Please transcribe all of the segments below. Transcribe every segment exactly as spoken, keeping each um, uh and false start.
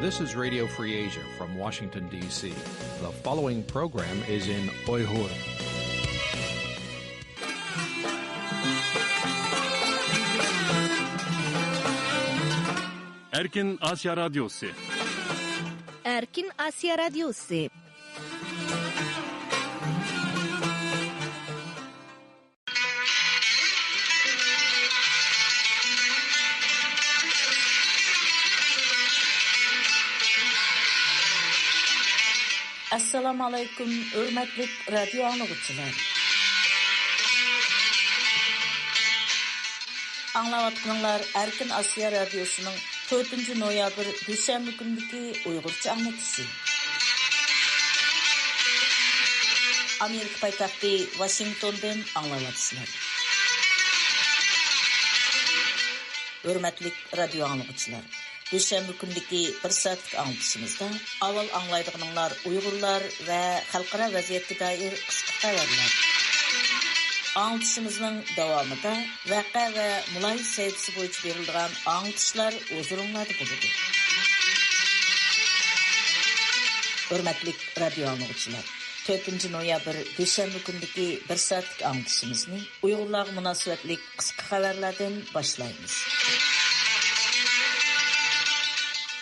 This is Radio Free Asia from Washington, D C. The following program is in Uyghur. Erkin Asya Radyosu. Erkin Asya Radyosu. ئەسسالامۇ ئەلەيكۇم، ھۆرمەتلىك رادىيو ئاڭلىغۇچىلار. ئاڭلاۋاتقىنىڭلار ئەركىن ئاسىيا رادىيوسىنىڭ تۆتىنچى نويابىر دۈشەنبە كۈنىدىكى ئۇيغۇرچە ئاڭلىتىشى. ئامېرىكا پايتەختى ۋاشىنگتوندىن ئاڭلاۋاتىسىلەر. ھۆرمەتلىك رادىيو ئاڭلىغۇچىلار، دۈشەنبە كۈنىدىكى بىر سائەتلىك ئاڭلىتىشىمىزدا ئاۋۋال ئاڭلايدىغىنىڭلار ئۇيغۇرلار ۋە خەلقئارا ۋەزىيەتكە دائىر قىسقا خەۋەرلەر. ئاڭلىتىشىمىزنىڭ داۋامىدا ۋەقە ۋە مۇلاھىزە سەھىپىسى بويىچە بېرىلىدىغان ئاڭلىتىشلار ھۇزۇرۇڭلاردا بولىدۇ. ھۆرمەتلىك رادىيو ئاڭلىغۇچىلار، تۆتىنچى نويابىر دۈشەنبە كۈنىدىكى بىر سائەتلىك ئاڭلىتىشىمىزنى ئۇيغۇرلارغا مۇناسىۋەتلىك قىسقا خەۋەرلەردىن باشلايمىز.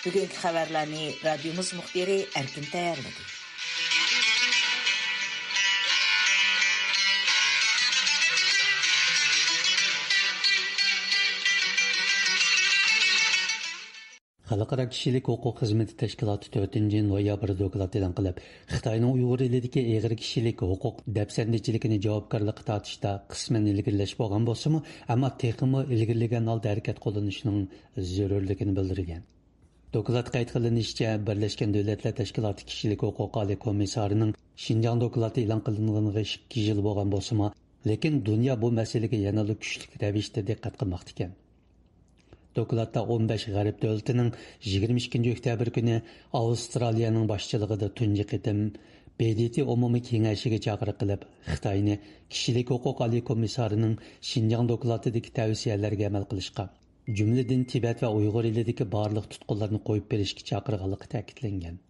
بۈگۈنكى خەۋەرلەرنى رادىيومىز مۇخبىرى ئەركىن تەييارلىدى. خەلقئارا كىشىلىك ھوقۇق خىزمىتى تەشكىلاتى تۆتىنچى نويابىر دوكلات ئېلان قىلىپ، خىتاينىڭ ئۇيغۇر ئېلىدىكى ئېغىر كىشىلىك ھوقۇق دەپسەندىچىلىكىنى جاۋابكارلىققا تارتىشتا قىسمەن ئىلگىرىلەش بولغان بولسىمۇ، ئەمما تېخىمۇ ئىلگىرىلىگەن ھالدا ھەرىكەت قوللىنىشنىڭ زۆرۈرلۈكىنى بىلدۈرگەن. دوكلاتتا قەيت قىلىنىشىچە، بىرلەشكەن دۆلەتلەر تەشكىلاتى كىشىلىك ھوقۇق ئالىي كومىسسارىنىڭ شىنجاڭ دوكلاتى ئېلان قىلىنغىنىغا ئىككى يىل بولغان بولسىمۇ، لېكىن دۇنيا بۇ مەسىلىگە يەنىلا كۈچلۈك رەۋىشتە دىققەت قىلماقتا ئىكەن. دوكلاتتا ئون بەش غەرب دۆلىتىنىڭ يىگىرمە ئىككىنچى ئۆكتەبىر كۈنى ئاۋسترالىيەنىڭ باشچىلىقىدا تۇنجى قېتىم ب د ت ئومۇمىي كېڭەشىگە چاقىرىق قىلىپ، خىتاينى كىشىلىك ھوقۇق ئالىي كومىسسارىنىڭ شىنجاڭ دوكلاتىدىكى تەۋسىيەلەرگە ئەمەل قىلىشقا، جۈملىدىن تىبەت ۋە ئۇيغۇر ئېلىدىكى بارلىق تۇتقۇنلارنى قويۇپ بېرىشكە چاقىرغانلىقى تەكىتلەنگەن.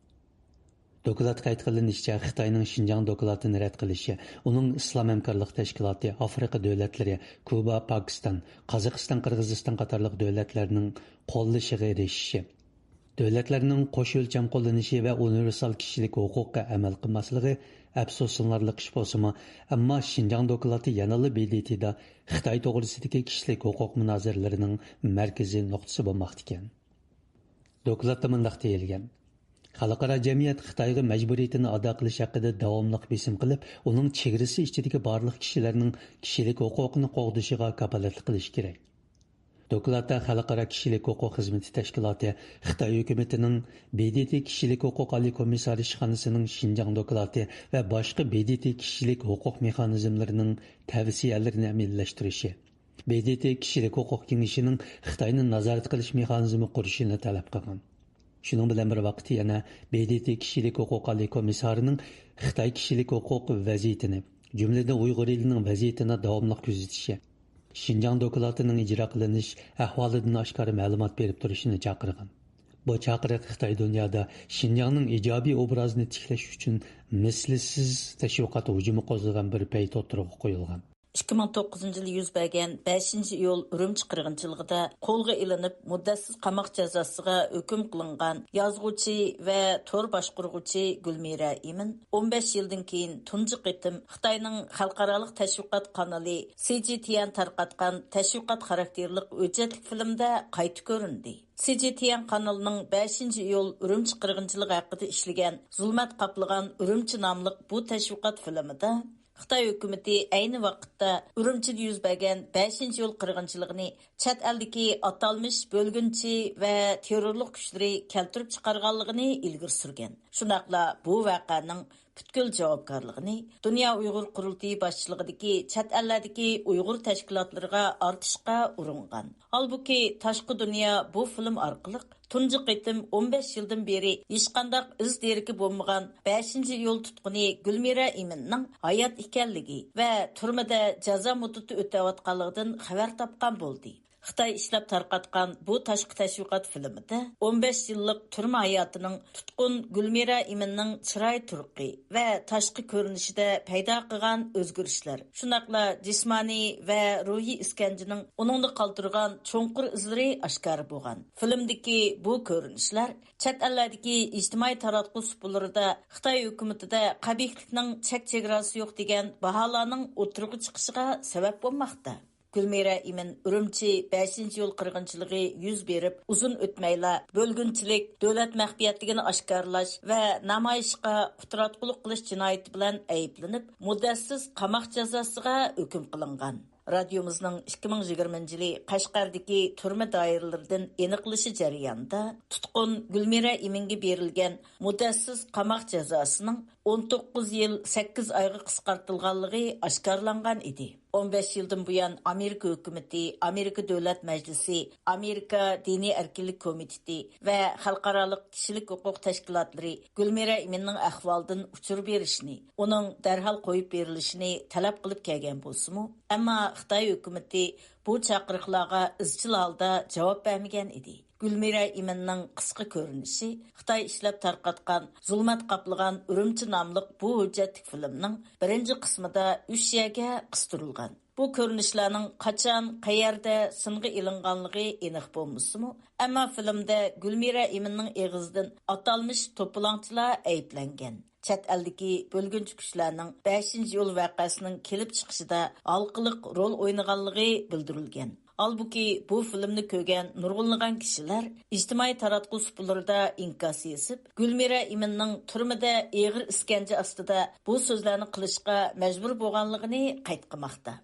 دوكلاتتا قەيت قىلىنىشىچە، خىتاينىڭ شىنجاڭ دوكلاتىنى رەت قىلىشى، ئۇنىڭ ئىسلام ھەمكارلىق تەشكىلاتى، ئافرىقا دۆلەتلىرى، كۇبا، پاكىستان، قازاقىستان، قىرغىزىستان قاتارلىق دۆلەتلەرنىڭ قوللىشىغا ئېرىشىشى، دۆلەتلەرنىڭ قوش ئۆلچەم قوللىنىشى ۋە ئۇنىۋېرسال كىشىلىك ھوقۇققا ئەمەل قىلماسلىقى ئەپسۇسلىنارلىق ئىش بولسىمۇ، ئەمما شىنجاڭ دوكلاتى يەنىلا ب د ت دا خىتاي توغرىسىدىكى كىشىلىك ھوقۇق مۇنازىرىلىرىنىڭ مەركىزىي نۇقتىسى بولماقتا ئىكەن. دوكلاتتا مۇنداق دېيىلگەن: خەلقئارا جەمئىيەت خىتايغا مەجبۇرىيىتىنى ئادا قىلىش ھەققىدە داۋاملىق بېسىم قىلىپ، ئۇنىڭ چېگرىسى ئىچىدىكى بارلىق كىشىلەرنىڭ كىشىلىك ھوقۇقىنى قوغدىشىغا كاپالەتلىك قىلىشى كېرەك. دوكلاتتا خەلقئارا كىشىلىك ھوقۇق خىزمىتى تەشكىلاتى خىتاي ھۆكۈمىتىنىڭ ب د ت كىشىلىك ھوقۇق ئالىي كومىسسارى ئىشخانىسىنىڭ شىنجاڭ دوكلاتى ۋە باشقا ب د ت كىشىلىك ھوقۇق مېخانىزملىرىنىڭ تەۋسىيەلىرىنى ئەمەلىيلەشتۈرۈشى، ب د ت كىشىلىك ھوقۇق كېڭىشىنىڭ خىتاينى نازارەت قىلىش مېخانىزمى قۇرۇشىنى تەلەپ قىلغان. شۇنىڭ بىلەن بىر ۋاقىتتا يەنە ب د ت كىشىلىك ھوقۇق ئالىي كومىسسارىنىڭ خىتاي كىشىلىك ھوقۇق ۋەزىيىتىنى، جۈملىدىن ئۇيغۇر ئېلىنىڭ ۋەزىيىتىنى داۋاملىق كۆزىتىشى، شىنجاڭ دوكلاتىنىڭ ئىجرا قىلىنىش ئەھۋالىدىن ئاشكارا مەلۇمات بېرىپ تۇرۇشىنى چاقىرغان. بۇ چاقىرىق خىتاي دۇنيادا شىنجاڭنىڭ ئىجابىي ئوبرازىنى تىكلەش ئۈچۈن مىسلىسىز تەشۋىقات ھۇجۇمى قوزغىغان بىر پەيت ئوتتۇرىغا قويۇلغان. ئىككى مىڭ توققۇزىنچى يىلى يۈز بەرگەن بەشىنچى ئىيۇل ئۈرۈمچى قىرغىنچىلىقىدا قولغا ئېلىنىپ، مۇددەتسىز قاماق جازاسىغا ھۆكۈم قىلىنغان يازغۇچى ۋە تور باشقۇرغۇچى گۈلمىرە ئىمىن ئون بەش يىلدىن كېيىن تۇنجى قېتىم خىتاينىڭ خەلقئارالىق تەشۋىقات قانىلى سى جى تي ئېن تارقاتقان تەشۋىقات خاراكتېرلىك ھۆججەتلىك فىلىمدە قايتا كۆرۈندى. سى جى تي ئېن قانىلىنىڭ بەشىنچى ئىيۇل ئۈرۈمچى قىرغىنچىلىقى ھەققىدە ئىشلىگەن زۇلمەت قاپلىغان ئۈرۈمچى ناملىق بۇ تەشۋىقات فىلىمىدا خىتاي ھۆكۈمىتى ئەينى ۋاقىتتا ئۈرۈمچىدە يۈز بەرگەن بەشىنچى ئىيۇل قىرغىنچىلىقىنى چەت ئەلدىكى ئاتالمىش بۆلگۈنچى ۋە تېررورلۇق كۈچلىرى كەلتۈرۈپ چىقارغانلىقىنى ئىلگىرى سۈرگەن. شۇنداقلا بۇ ۋەقەنىڭ پۈتكۈل جاۋابكارلىقىنى دۇنيا ئۇيغۇر قۇرۇلتىيى باشچىلىقىدىكى چەت ئەللەردىكى ئۇيغۇر تەشكىلاتلىرىغا ئارتىشقا ئۇرۇنغان. ھالبۇكى، تاشقى دۇنيا بۇ فىلىم ئارقىلىق تۇنجى قېتىم ئون بەش يىلدىن بېرى ھېچقانداق ئىز دېرىكى بولمىغان بەشىنچى ئىيۇل تۇتقۇنى گۈلمىرە ئىمىننىڭ ھايات ئىكەنلىكى ۋە تۈرمىدە جازا مۇددىتى ئۆتەۋاتقانلىقىدىن خەۋەر تاپقان بولدى. خىتاي ئىشلەپ تارقاتقان بۇ تاشقى تەشۋىقات فىلىمىدە ئون بەش يىللىق تۈرمە ھاياتىنىڭ تۇتقۇن گۈلمىرە ئىمىننىڭ چىراي تۇرقى ۋە تاشقى كۆرۈنۈشىدە پەيدا قىلغان ئۆزگىرىشلەر، شۇنداقلا جىسمانىي ۋە روھىي ئىسكەنجىنىڭ ئۇنىڭدا قالدۇرغان چوڭقۇر ئىزلىرى ئاشكارا بولغان. فىلىمدىكى بۇ كۆرۈنۈشلەر چەت ئەللەردىكى ئىجتىمائىي تاراتقۇ سۇپىلىرىدا خىتاي ھۆكۈمىتىدە قەبىھلىكنىڭ چەك چېگراسى يوق دېگەن باھالارنىڭ ئوتتۇرىغا چىقىشىغا سەۋەب بولماقتا. گۈلمىرە ئىمىن ئۈرۈمچى بەشىنچى يول قىرغىنچىلىقى يۈز بېرىپ ئۇزۇن ئۆتمەيلا بۆلگۈنچىلىك، دۆلەت مەخپىيەتلىكىنى ئاشكارىلاش ۋە نامايىشقا قۇتراتقۇلۇق قىلىش جىنايىتى بىلەن ئەيىبلىنىپ، مۇددەتسىز قاماق جازاسىغا ھۆكۈم قىلىنغان. رادىيومىزنىڭ ئىككى مىڭ يىگىرمىنچى يىلى قەشقەردىكى تۈرمە دائىرىلىرىدىن ئېنىقلىشى جەريانىدا، تۇتقۇن گۈلمىرە ئىمىنگە بېرىلگەن مۇددەتسىز قاماق جازاسىنىڭ ئون توققۇز يىل سەككىز ئايغا قىسقارتىلغانلىقى ئاشكارىلانغان ئىدى. ئون بەش يىلدىن بۇيان ئامېرىكا ھۆكۈمىتى، ئامېرىكا دۆلەت مەجلىسى، ئامېرىكا دىنىي ئەركىنلىك كومىتېتى ۋە خەلقئارالىق كىشىلىك ھوقۇق تەشكىلاتلىرى گۈلمىرە ئىمىننىڭ ئەھۋالىدىن ئۇچۇر بېرىشنى، ئۇنىڭ دەرھال قويۇپ بېرىلىشىنى تەلەپ قىلىپ كەلگەن بولسىمۇ، ئەمما خىتاي ھۆكۈمىتى بۇ چاقىرىقلارغا ئىزچىل ھالدا جاۋاب بەرمىگەن ئىدى. گۈلمىرە ئىمىننىڭ قىسقا كۆرۈنۈشى خىتاي ئىشلەپ تارقاتقان زۇلمەت قاپلىغان ئۈرۈمچى ناملىق بۇ ھۆججەتلىك فىلىمنىڭ بىرىنچى قىسمىدا ئۈچ يەرگە قىستۇرۇلغان. بۇ كۆرۈنۈشلەرنىڭ قاچان، قەيەردە سىنغا ئېلىنغانلىقى ئېنىق بولمىسىمۇ، ئەمما فىلىمدە گۈلمىرە ئىمىننىڭ ئېغىزىدىن ئاتالمىش توپىلاڭچىلار ئەيىبلەنگەن، چەت ئەلدىكى بۆلگۈنچى كۈچلەرنىڭ بەشىنچى ئىيۇل ۋەقەسىنىڭ كېلىپ چىقىشىدا ھالقىلىق رول ئوينىغانلىقى بىلدۈرۈلگەن. ھالبۇكى، بۇ فىلىمنى كۆرگەن نۇرغۇنلىغان كىشىلەر ئىجتىمائىي تاراتقۇ سۇپىلىرىدا ئىنكاس يېزىپ، گۈلمىرە ئىمىننىڭ تۈرمىدە ئېغىر ئىسكەنجە ئاستىدا بۇ سۆزلەرنى قىلىشقا مەجبۇر بولغانلىقىنى قەيت قىلماقتا.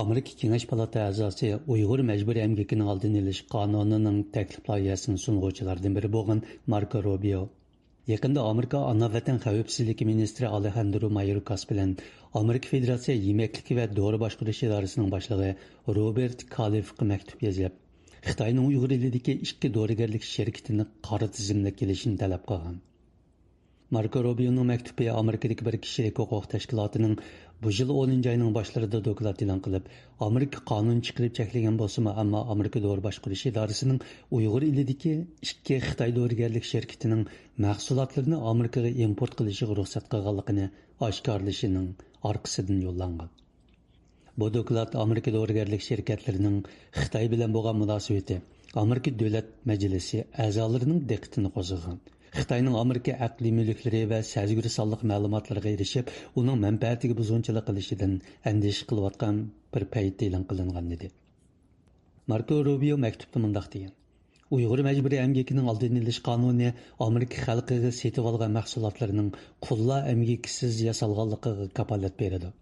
ئامېرىكا كېڭەش پالاتا ئەزاسى ئۇيغۇر مەجبۇرىي ئەمگىكىنىڭ ئالدىنى ئېلىش قانۇنىنىڭ تەكلىپ لايىھەسىنى سۇنغۇچىلاردىن بىرى بولغان ماركو روبىيو يېقىندا ئامېرىكا ئانا ۋەتەن خەۋپسىزلىكى مىنىستىرى ئالېخاندرو مايوركاس بىلەن ئامېرىكا فېدېراتسىيە يېمەكلىك ۋە دورا باشقۇرۇش ئىدارىسىنىڭ باشلىقى روبېرت كالىفقا مەكتۇپ يېزىپ، خىتاينىڭ ئۇيغۇر ئېلىدىكى ئىككى دورىگەرلىك شىركىتىنى قارا تىزىملىككە ئېلىشنى تەلەپ قىلغان. ماركو روبىيونىڭ مەكتۇبى ئامېرىكىدىكى بىر كىشىلىك ھوقۇق تەشكىلاتىنىڭ بۇ يىل ئونىنچى ئاينىڭ باشلىرىدا دوكلات ئېلان قىلىپ، ئامېرىكا قانۇن چىقىرىپ چەكلىگەن بولسىمۇ، ئەمما ئامېرىكا دورا باشقۇرۇش ئىدارىسىنىڭ ئۇيغۇر ئېلىدىكى ئىككى خىتاي دورىگەرلىك شىركىتىنىڭ مەھسۇلاتلىرىنى ئامېرىكىغا ئىمپورت قىلىشىغا رۇخسەت قىلغانلىقىنى ئاشكارىلىشىنىڭ ئارقىسىدىن يوللانغان. بۇ دوكلات ئامېرىكا دورىگەرلىك شىركەتلىرىنىڭ خىتاي بىلەن بولغان مۇناسىۋىتى ئامېرىكا دۆلەت مەجلىسى ئەزالىرىنىڭ دىققىتىنى قوزغىغان. خىتاينىڭ ئامېرىكا ئەقلىي مۈلۈكلىرى ۋە سەزگۈر سانلىق مەلۇماتلىرىغا ئېرىشىپ، ئۇنىڭ مەنپەئەتىگە بۇزغۇنچىلىق قىلىشىدىن ئەندىشە قىلىۋاتقان بىر پەيتتە ئېلان قىلىنغانىدى. ماركو روبىيو مەكتۇپتا مۇنداق دېگەن: ئۇيغۇر مەجبۇرىي ئەمگىكىنىڭ ئالدىنى ئېلىش قانۇنى ئامېرىكا خەلقىگە سېتىۋالغان مەھسۇلاتلىرىنىڭ قۇللار ئەمگىكىسىز ياسالغانلىقىغا كاپالەت بېرىدۇ.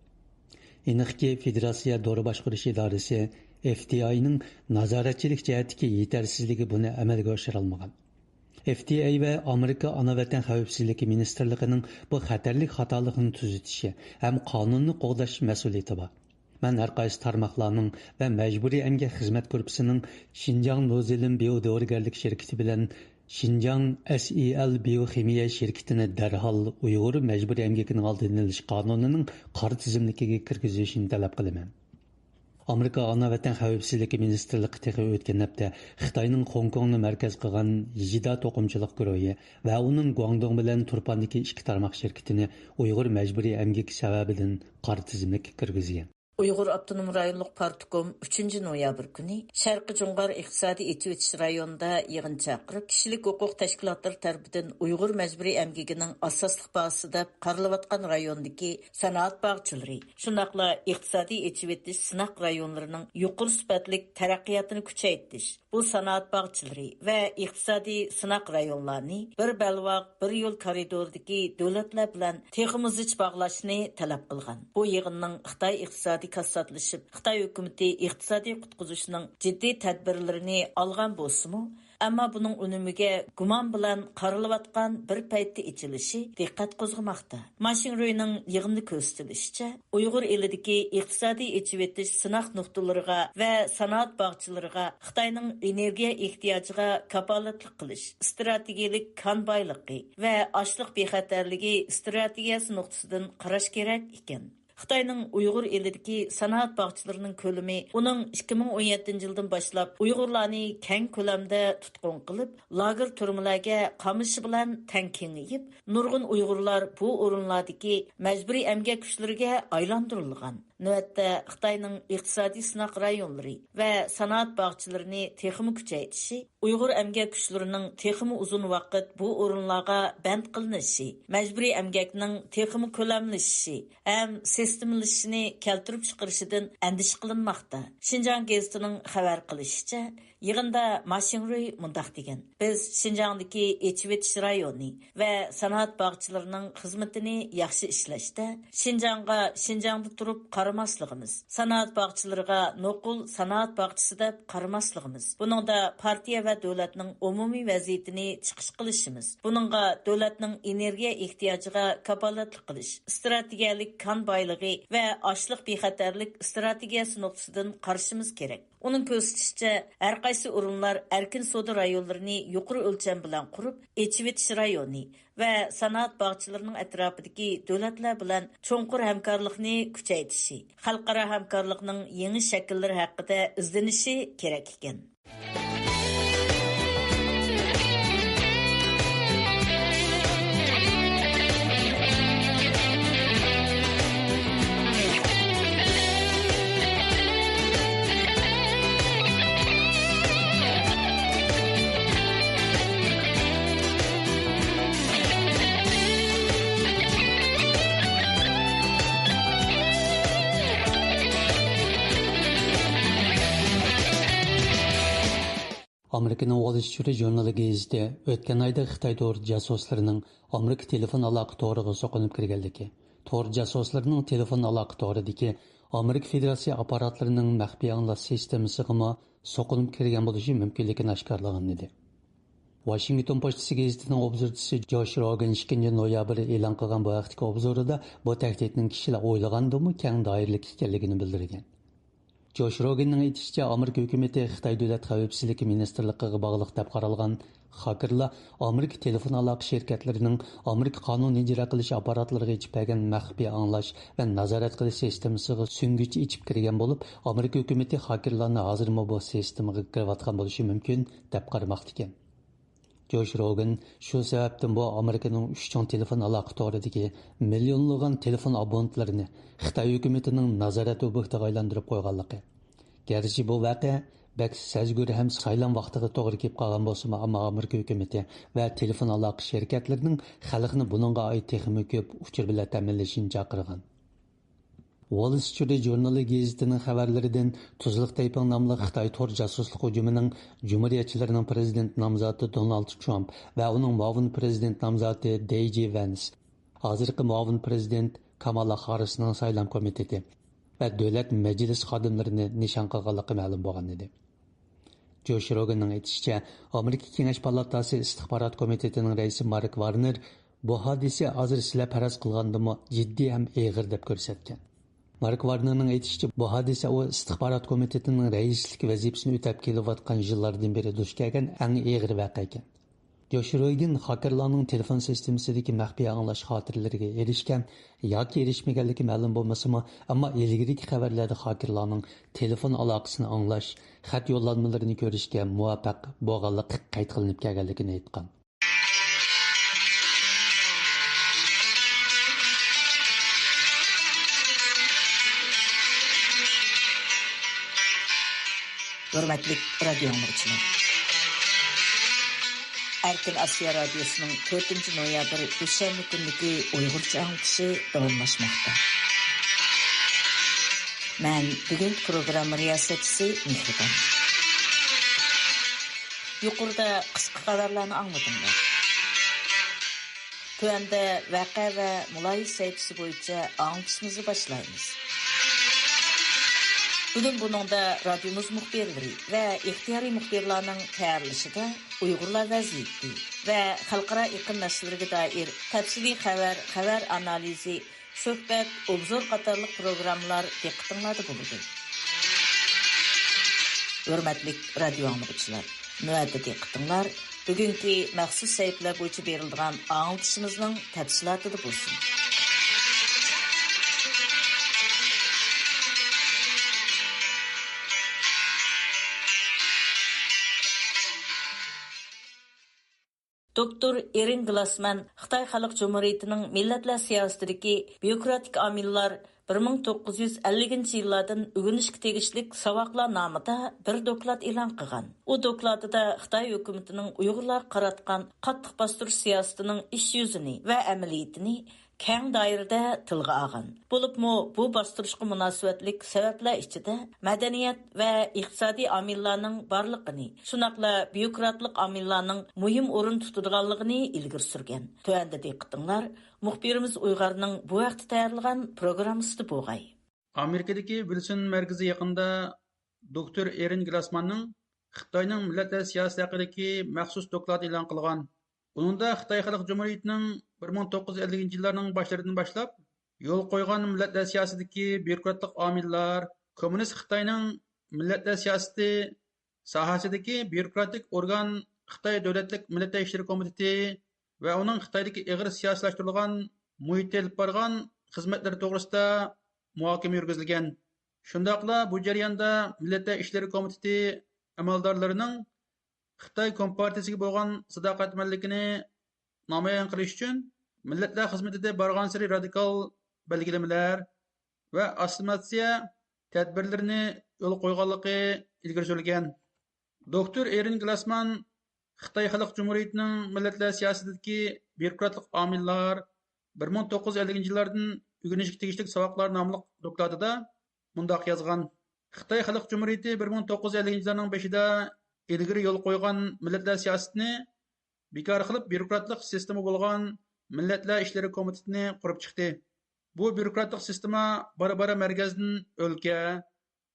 ئېنىقكى، فېدېراتسىيە دورا باشقۇرۇش ئىدارىسى، ئېف دى ئاينىڭ نازارەتچىلىك جەھەتتىكى يېتەرسىزلىكى بۇنى ئەمەلگە ئاشۇرالمىغان. ئېف دى ئاي ۋە ئامېرىكا ئانا ۋەتەن خەۋپسىزلىكى مىنىستىرلىقىنىڭ بۇ خەتەرلىك خاتالىقنى تۈزىتىشى ھەم قانۇننى قوغداش مەسئۇلىيىتى بار. مەن ھەر قايسى تارماقلارنىڭ ۋە مەجبۇرىي ئەمگەك خىزمەت گۇرۇپپىسىنىڭ شىنجاڭ نۇزېلىن بىيو دورىگەرلىك شىركىتى بىلەن شىنجاڭ ئەس ئى ئەل بىيو خىمىيە شىركىتىنى دەرھال ئۇيغۇر مەجبۇرىي ئەمگىكىنىڭ ئالدىنى ئېلىش قانۇنىنىڭ قارا تىزىملىكىگە كىرگۈزۈشىنى تەلەپ قىلىمەن. ئامېرىكا ئانا ۋەتەن خەۋپسىزلىكى مىنىستىرلىقى تېخى ئۆتكەن ھەپتە خىتاينىڭ خوڭكوڭنى مەركەز قىلغان يىجىدا توقۇمىچىلىق گۇرۇھى ۋە ئۇنىڭ گۇاڭدۇڭ بىلەن تۇرپاندىكى ئىككى تارماق شىركىتىنى ئۇيغۇر مەجبۇرىي ئەمگىكى سەۋەبىدىن قارا تىزىملىككە كىرگۈزگەن. ئۇيغۇر ئاپتونوم رايونلۇق پارتكوم ئۈچىنچى نويابىر كۈنى شەرقىي جۇڭغار ئىقتىسادىي ئېچىۋېتىش رايونىدا يىغىن چاقىرىپ، كىشىلىك ھوقۇق تەشكىلاتلىرى تەرىپىدىن ئۇيغۇر مەجبۇرىي ئەمگىكىنىڭ ئاساسلىق بازىسى دەپ قارىلىۋاتقان رايوندىكى سانائەت باغچىلىرى، شۇنداقلا ئىقتىسادىي ئېچىۋېتىش سىناق رايونلىرىنىڭ يۇقىرى سۈپەتلىك تەرەققىياتىنى كۈچەيتىش، بۇ سانائەت باغچىلىرى ۋە ئىقتىسادىي سىناق رايونلارنى بىر بەلباغ، بىر يول كارىدورىدىكى دۆلەتلەر بىلەن تېخىمۇ زىچ باغلاشنى تەلەپ قىلغان. بۇ يىغىننىڭ خىتاي ئىقتىسادى كاسساتلىشىپ، خىتاي ھۆكۈمىتى ئىقتىسادىي قۇتقۇزۇشنىڭ جىددىي تەدبىرلىرىنى ئالغان بولسىمۇ، ئەمما بۇنىڭ ئۈنۈمىگە گۇمان بىلەن قارىلىۋاتقان بىر پەيتتە ئېچىلىشى دىققەت قوزغىماقتا. ماشىڭرۇينىڭ يىغىندا كۆرسىتىلىشىچە، ئۇيغۇر ئېلىدىكى ئىقتىسادىي ئېچىۋېتىش سىناق نۇقتىلىرىغا ۋە سانائەت باغچىلىرىغا خىتاينىڭ ئېنېرگىيە ئېھتىياجىغا كاپالەتلىك قىلىش، ئىستراتېگىيەلىك كان بايلىقى ۋە ئاشلىق بىخەتەرلىكى ئىستراتېگىيەسى نۇقتىسىدىن قاراش كېرەك ئىكەن. خىتاينىڭ ئۇيغۇر ئېلىدىكى سانائەت باغچىلىرىنىڭ كۆلىمى ئۇنىڭ ئىككى مىڭ ئون يەتتىنچى يىلدىن باشلاپ ئۇيغۇرلارنى كەڭ كۆلەمدە تۇتقۇن قىلىپ، لاگېر تۈرمىلەرگە قامىشى بىلەن تەڭ كېڭىيىپ، نۇرغۇن ئۇيغۇرلار بۇ ئورۇنلاردىكى مەجبۇرىي ئەمگەك كۈچلىرىگە ئايلاندۇرۇلغان. نۆۋەتتە خىتاينىڭ ئىقتىسادىي سىناق رايونلىرى ۋە سانائەت باغچىلىرىنى تېخىمۇ كۈچەيتىشى، ئۇيغۇر ئەمگەك كۈچلىرىنىڭ تېخىمۇ ئۇزۇن ۋاقىت بۇ ئورۇنلارغا بەند قىلىنىشى، مەجبۇرىي ئەمگەكنىڭ تېخىمۇ كۆلەملىشىشى ھەم سىستېمىلىشىشىنى كەلتۈرۈپ چىقىرىشىدىن ئەندىشە قىلىنماقتا. شىنجاڭ گېزىتىنىڭ خەۋەر قىلىشىچە، يىغىندا ما شىڭرۇي مۇنداق دېگەن: بىز شىنجاڭدىكى ئېچىۋېتىش رايونى ۋە سانائەت باغچىلىرىنىڭ خىزمىتىنى ياخشى ئىشلەشتە شىنجاڭغا شىنجاڭدا تۇرۇپ قارىماسلىقىمىز، سانائەت باغچىلىرىغا نوقۇل سانائەت باغچىسى دەپ قارىماسلىقىمىز، بۇنىڭدا پارتىيە ۋە دۆلەتنىڭ ئومۇمىي ۋەزىيىتىنى چىقىش قىلىشىمىز، بۇنىڭغا دۆلەتنىڭ ئېنېرگىيە ئېھتىياجىغا كاپالەتلىك قىلىش، ئىستراتېگىيەلىك كان بايلىقى ۋە ئاشلىق بىخەتەرلىك ئىستراتېگىيەسى نۇقتىسىدىن قارىشىمىز كېرەك. ئۇنىڭ كۆرسىتىشىچە، ھەرقايسى ئورۇنلار ئەركىن سودا رايونلىرىنى يۇقىرى ئۆلچەم بىلەن قۇرۇپ، ئېچىۋېتىش رايونى ۋە سانائەت باغچىلىرىنىڭ ئەتراپىدىكى دۆلەتلەر بىلەن چوڭقۇر ھەمكارلىقنى كۈچەيتىشى، خەلقئارا ھەمكارلىقنىڭ يېڭى شەكىللىرى ھەققىدە ئىزدىنىشى كېرەك ئىكەن. ئامېرىكىنىڭ ۋول سترىت ژۇرنىلى گېزىتى ئۆتكەن ئايدا خىتاي تور جاسۇسلىرىنىڭ ئامېرىكا تېلېفون ئالاقە تورىغا سوقۇنۇپ كىرگەنلىكى، تور جاسۇسلىرىنىڭ تېلېفون ئالاقە تورىدىكى ئامېرىكا فېدېراتسىيە ئاپپاراتلىرىنىڭ مەخپىي ئاڭلاش سىستېمىسىغىمۇ سوقۇنۇپ كىرگەن بولۇشى مۇمكىنلىكىنى ئاشكارىلىغان ئىدى. ۋاشىنگتون پوچتىسى گېزىتىنىڭ ئوبزورچىسى جوش روگىن ئىككىنچى نويابىر ئېلان قىلغان بۇ ھەقتىكى ئوبزورىدا بۇ تەھدىتنىڭ كىشىلەر ئويلىغاندىنمۇ كەڭ دائىرىلىك ئىكەنلىكىنى بىلدۈرگەن. جوش روگىننىڭ ئېيتىشىچە، ئامېرىكا ھۆكۈمىتى خىتاي دۆلەت خەۋپسىزلىكى مىنىستىرلىقىغا باغلىق دەپ قارالغان خاكېرلار ئامېرىكا تېلېفون ئالاقە شىركەتلىرىنىڭ ئامېرىكا قانۇن ئىجرا قىلىش ئاپپاراتلىرىغا ئېچىپ بەرگەن مەخپىي ئاڭلاش ۋە نازارەت قىلىش سىستېمىسىغا سۈڭگۈچ ئېچىپ كىرگەن بولۇپ، ئامېرىكا ھۆكۈمىتى خاكېرلارنى ھازىرمۇ بۇ سىستېمىغا كىرىۋاتقان بولۇشى مۇمكىن دەپ قارىماقتا ئىكەن. جوش روگىن شۇ سەۋەبتىن بۇ ئامېرىكىنىڭ ئۈچ چوڭ تېلېفون ئالاقە تورىدىكى مىليونلىغان تېلېفون ئابونتلىرىنى خىتاي ھۆكۈمىتىنىڭ نازارەت ئوبيېكتىغا ئايلاندۇرۇپ قويغانلىقى، گەرچە بۇ ۋەقە بەك سەزگۈر ھەم سايلام ۋاقتىغا توغرا كېلىپ قالغان بولسىمۇ، ئەمما ئامېرىكا ھۆكۈمىتى ۋە تېلېفون ئالاقە شىركەتلىرىنىڭ خەلقنى بۇنىڭغا ئائىت تېخىمۇ كۆپ ئۇچۇر بىلەن تەمىنلىشىنى چاقىرغان. ۋول سترىت ژۇرنىلى گېزىتىنىڭ خەۋەرلىرىدىن تۇزلۇق تەيپىڭ ناملىق خىتاي تور جاسۇسلۇق ھۇجۇمىنىڭ جۇمھۇرىيەتچىلەرنىڭ پىرېزىدېنت نامزاتى دونالد ترامپ ۋە ئۇنىڭ مۇئاۋىن پىرېزىدېنت نامزاتى دېي جى ۋەنس، ھازىرقى مۇئاۋىن پىرېزىدېنت كامالا خاررىسنىڭ سايلام كومىتېتى ۋە دۆلەت مەجلىسى خادىملىرىنى نىشان قىلغانلىقى مەلۇم بولغان ئىدى. جوش روگىننىڭ ئېيتىشىچە، ئامېرىكا كېڭەش پالاتاسى ئىستىخبارات كومىتېتىنىڭ رەئىسى مارك ۋارنېر بۇ ھادىسە ھازىر سىلەر پەرەز قىلغاندىنمۇ جىددىي ھەم ئېغىر دەپ كۆرسەتكەن. مارك ۋارنېرنىڭ ئېيتىشىچە، بۇ ھادىسە ئۇ ئىستىخبارات كومىتېتىنىڭ رەئىسلىك ۋەزىپىسىنى ئۆتەپ كېلىۋاتقان يىللاردىن بېرى دۇچ كەلگەن ئەڭ ئېغىر ۋەقە ئىكەن. جوش روگىن خاكېرلارنىڭ تېلېفون سىستېمىسىدىكى مەخپىي ئاڭلاش خاتىرىلىرىگە ئېرىشكەن ياكى ئېرىشمىگەنلىكى مەلۇم بولمىسىمۇ، ئەمما ئىلگىرىكى خەۋەرلەردە خاكېرلارنىڭ تېلېفون ئالاقىسىنى ئاڭلاش، خەت يوللانمىلىرىنى كۆرۈشكە مۇۋەپپەق بولغانلىقى قەيت قىلىنىپ كەلگەنلىكىنى ئېيتقان. ھۆرمەتلىك رادىيو ئاڭلىغۇچىلار! ئەركىن ئاسىيا رادىيوسىنىڭ تۆتىنچى نويابىر دوشەنبە كۈنلۈكى ئۇيغۇرچە ئاڭلىتىشى داۋاملاشماقتا. مەن بۈگۈنكى پروگرامما رىياسەتچىسى مېھرىبان. يۇقىرىدا قىسقا خەۋەرلەرنى ئاڭلىدىڭلار. تۆۋەندە ۋەقە ۋە مۇلاھىزە سەھىپىسى بويىچە ئاڭلىتىشىمىزنى باشلايمىز. بۈگۈن بۇنىڭدا رادىيومىز مۇخبىرلىرى ۋە ئىختىيارىي مۇخبىرلارنىڭ تەييارلىشىدا ئۇيغۇرلار ۋەزىيىتى ۋە خەلقئارا ئېقىم مەسىلىلىرىگە دائىر تەپسىلىي خەۋەر، خەۋەر ئانالىزى، سۆھبەت، ئوبزور قاتارلىق پروگراممىلار دىققىتىڭلاردا بولىدۇ. ھۆرمەتلىك رادىيو ئاڭلىغۇچىلار، نۆۋەتتە دىققىتىڭلار بۈگۈنكى مەخسۇس سەھىپىلەر بويىچە بېرىلىدىغان ئاڭلىتىشىمىزنىڭ تەپسىلاتىدا بولسۇن. دوكتور ئېرىن گلاسمان خىتاي خەلق جۇمھۇرىيىتىنىڭ مىللەتلەر سىياسىتىدىكى بيۇروكراتىك ئامىللار بىر مىڭ توققۇز يۈز ئەللىكىنچى يىللاردىن ئۆگىنىشكە تېگىشلىك ساۋاقلار نامىدا بىر دوكلات ئېلان قىلغان. ئۇ دوكلاتىدا خىتاي ھۆكۈمىتىنىڭ ئۇيغۇرلارغا قاراتقان قاتتىق باستۇرۇش سىياسىتىنىڭ ئىش يۈزىنى ۋە ئەمەلىيىتىنى كەڭ دائىرىدە تىلغا ئالغان. بولۇپمۇ بۇ باستۇرۇشقا مۇناسىۋەتلىك سەۋەبلەر ئىچىدە مەدەنىيەت ۋە ئىقتىسادىي ئامىللارنىڭ بارلىقىنى، شۇنداقلا بيۇروكراتلىق ئامىللارنىڭ مۇھىم ئورۇن تۇتىدىغانلىقىنى ئىلگىرى سۈرگەن. تۆۋەندە دىققىتىڭلار مۇخبىرىمىز ئۇيغارنىڭ بۇ ھەقتە تەييارلىغان پروگراممىسىدا بولغاي. ئامېرىكىدىكى ۋىلسون مەركىزى يېقىندا دوكتور ئېرىن گلاسماننىڭ خىتاينىڭ مىللەتلەر سىياسىتى ھەققىدىكى مەخسۇس دوكلاتى ئېلان قىلغان. ئۇنىڭدا خىتاي خەلق جۇمھۇرىيىتىنىڭ بىر مىڭ توققۇز يۈز ئەللىكىنچى يىللارنىڭ باشلىرىدىن باشلاپ يولغا قويغان مىللەتلەر سىياسىتىدىكى بيۇروكراتلىق ئامىللار، كوممۇنىست خىتاينىڭ مىللەتلەر سىياسىتى ساھەسىدىكى بيۇروكراتىك ئورگان خىتاي دۆلەتلىك مىللەتلەر ئىشلىرى كومىتېتى ۋە ئۇنىڭ خىتايدىكى ئېغىر سىياسىيلاشتۇرۇلغان مۇھىتتا ئېلىپ بارغان خىزمەتلىرى توغرىسىدا مۇھاكىمە يۈرگۈزۈلگەن. شۇنداقلا بۇ جەرياندا مىللەتلەر ئىشلىرى كومىتېتى ئەمەلدارلىرىنىڭ خىتاي كومپارتىيىسىگە بولغان ساداقەتمەنلىكىنى نامايان قىلىش ئۈچۈن مىللەتلەر خىزمىتىدە بارغانسېرى رادىكال بەلگىلىمىلەر ۋە ئاسسىمىلياتسىيە تەدبىرلىرىنى يولغا قويغانلىقى ئىلگىرى سۈرۈلگەن. دوكتور ئېرىن گلاسمان خىتاي خەلق جۇمھۇرىيىتىنىڭ مىللەتلەر سىياسىتىدىكى بيۇروكراتلىق ئامىللار بىر مىڭ توققۇز يۈز ئەللىكىنچى يىللاردىن ئۆگىنىشكە تېگىشلىك ساۋاقلار ناملىق دوكلاتىدا مۇنداق يازغان: خىتاي خەلق جۇمھۇرىيىتى بىر مىڭ توققۇز يۈز ئەللىكىنچى يىللارنىڭ بېشىدا ئىلگىرى يولغا قويغان مىللەتلەر سىياسىتىنى بىكار قىلىپ، بيۇروكراتلىق سىستېما بولغان مىللەتلەر ئىشلىرى كومىتېتىنى قۇرۇپ چىقتى. بۇ بيۇروكراتلىق سىستېما بارا-بارا مەركەزدىن ئۆلكە،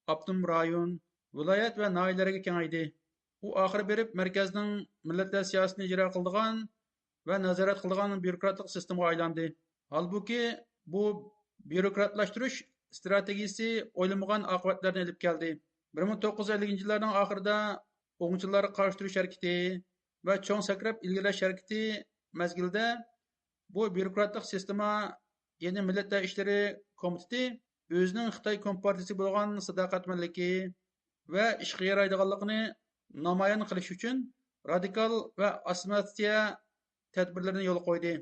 ئاپتونوم رايون، ۋىلايەت ۋە ناھىيەلەرگە كېڭەيدى. ئۇ ئاخىرى بېرىپ مەركەزنىڭ مىللەتلەر سىياسىتىنى ئىجرا قىلىدىغان ۋە نازارەت قىلىدىغان بيۇروكراتلىق سىستېمىغا ئايلاندى. ھالبۇكى، بۇ بيۇروكراتلاشتۇرۇش ئىستراتېگىيىسى ئويلىمىغان ئاقىۋەتلەرنى ئېلىپ كەلدى. بىر مىڭ توققۇز يۈز ئەللىكىنچى يىللارنىڭ ئاخىرىدا ئوڭچىلارغا قارشى تۇرۇش ھەرىكىتى ۋە چوڭ سەكرەپ ئىلگىرىلەش ھەرىكىتى مەزگىلىدە بۇ بيۇروكراتلىق سىستېما، يەنى مىللەتلەر ئىشلىرى كومىتېتى ئۆزىنىڭ خىتاي كومپارتىيىسىگە بولغان ساداقەتمەنلىكى ۋە ئىشقا يارايدىغانلىقىنى نامايان قىلىش ئۈچۈن رادىكال ۋە ئاسسىمىلياتسىيە تەدبىرلىرىنى يولغا قويدى.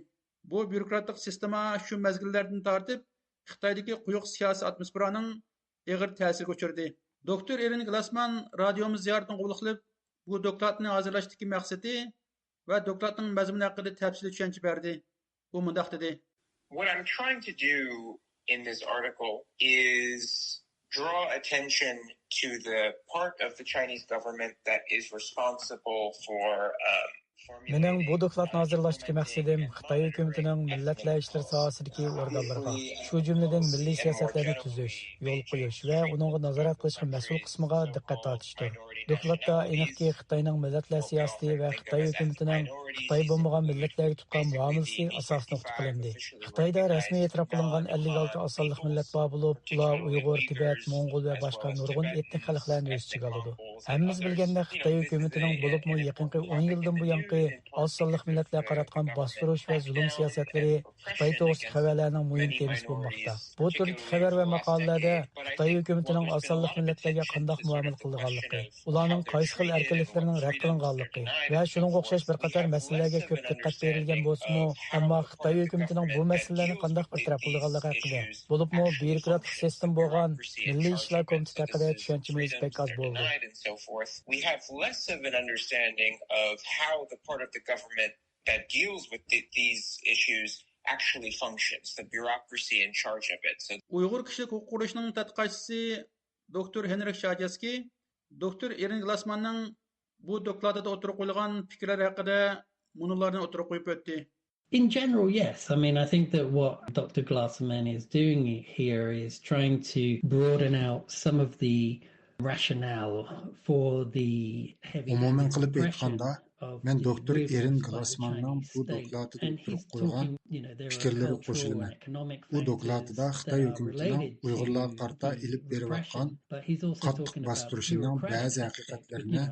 بۇ بيۇروكراتلىق سىستېما شۇ مەزگىللەردىن تارتىپ خىتايدىكى قويۇق سىياسىي ئاتموسفېرانىڭ ئېغىر تەسىرىگە ئۇچرىدى. دوكتور ئېرىن گلاسمان رادىيومىز زىيارىتىنى قوبۇل قىلىپ، بۇ دوكلاتنى ھازىرلاشتىكى مەقسىتى ۋە دوكلاتنىڭ مەزمۇنى ھەققىدە تەپسىلىي چۈشەنچە بەردى. ئۇ مۇنداق دېدى. What I'm trying to do in this article is draw attention to the part of the Chinese government that is responsible for, um, مېنىڭ بۇ دوكلاتنى ھازىرلاشتىكى مەقسىتىم خىتاي ھۆكۈمىتىنىڭ مىللەتلەر ئىشلىرى ساھەسىدىكى ئورگانلىرىغا، شۇ جۈملىدىن مىللىي سىياسەتلەرنى تۈزۈش، يولغا قويۇش ۋە ئۇنىڭغا نازارەت قىلىشقا مەسئۇل قىسمىغا دىققەت تارتىشتۇر. دوكلاتتا ئېنىقكى خىتاينىڭ مىللەتلەر سىياسىتى ۋە خىتاي ھۆكۈمىتىنىڭ خىتاي بولمىغان مىللەتلەرگە تۇتقان مۇئامىلىسى ئاساسىي نۇقتا قىلىندى. خىتايدا رەسمىي ئېتىراپ قىلىنغان ئەللىك ئالتە ئاز سانلىق مىللەت بار بولۇپ، ئۇلار ئۇيغۇر، تىبەت، موڭغۇل ۋە باشقا نۇرغۇن ئېتنىك خەلقلەرنى ئۆز ئىچىگە ئالىدۇ. ھەممىمىز بىلگەندەك، خىتاي ھۆكۈمىتىنىڭ، بولۇپمۇ يېقىنقى ئون يىلدىن بۇيانقى ئىتتىپاقى ئاز سانلىق مىللەتلەرگە قاراتقان باستۇرۇش ۋە زۇلۇم سىياسەتلىرى خىتاي توغرىسىدىكى خەۋەرلەرنىڭ مۇھىم تېمىسى بولماقتا. بۇ تۈردىكى خەۋەر ۋە ماقالىلەردە خىتاي ھۆكۈمىتىنىڭ ئاز سانلىق مىللەتلەرگە قانداق مۇئامىلە قىلىدىغانلىقى، ئۇلارنىڭ قايسى خىل ئەركىنلىكلىرىنىڭ رەت قىلىنغانلىقى ۋە شۇنىڭغا ئوخشاش بىر قاتار مەسىلىلەرگە كۆپ دىققەت بېرىلگەن بولسىمۇ، ئەمما خىتاي ھۆكۈمىتىنىڭ بۇ مەسىلىلەرنى قانداق بىر تەرەپ قىلىدىغانلىقى ھەققىدە، بولۇپمۇ بيۇروكراتلىق سىستېما بولغان مىللىي ئىشلار كومىتېتى ھەققىدە چۈشەنچىمىز بەك ئاز بولدى. We have less of an understanding of how the part of the government that deals with the, these issues actually functions, the bureaucracy in charge of it. So ئۇيغۇر كىشىلىك ھوقۇق قۇرۇلۇشىنىڭ تەتقىقاتچىسى دوكتور ھېنرىك شاجېسكىي دوكتور ئېرىن گلاسماننىڭ بۇ دوكلاتىدا ئوتتۇرىغا قويۇلغان پىكىرلەر ھەققىدە مۇنۇلارنى ئوتتۇرىغا قويۇپ ئۆتتى. In general, yes. I mean, I think that what Doctor Glassman is doing here is trying to broaden out some of the rationale for the heavy ئومۇمەن قىلىپ ئېيتقاندا، مەن دوكتور ئېرىن گلاسماننىڭ بۇ دوكلاتىدا ئوتتۇرىغا قويغان پىكىرلىرىگە قوشۇلىمەن. ئۇ دوكلاتىدا خىتاي ھۆكۈمىتىنىڭ ئۇيغۇرلارغا قارىتا ئېلىپ بېرىۋاتقان قاتتىق باستۇرۇشىنىڭ بەزى ھەقىقەتلىرىنى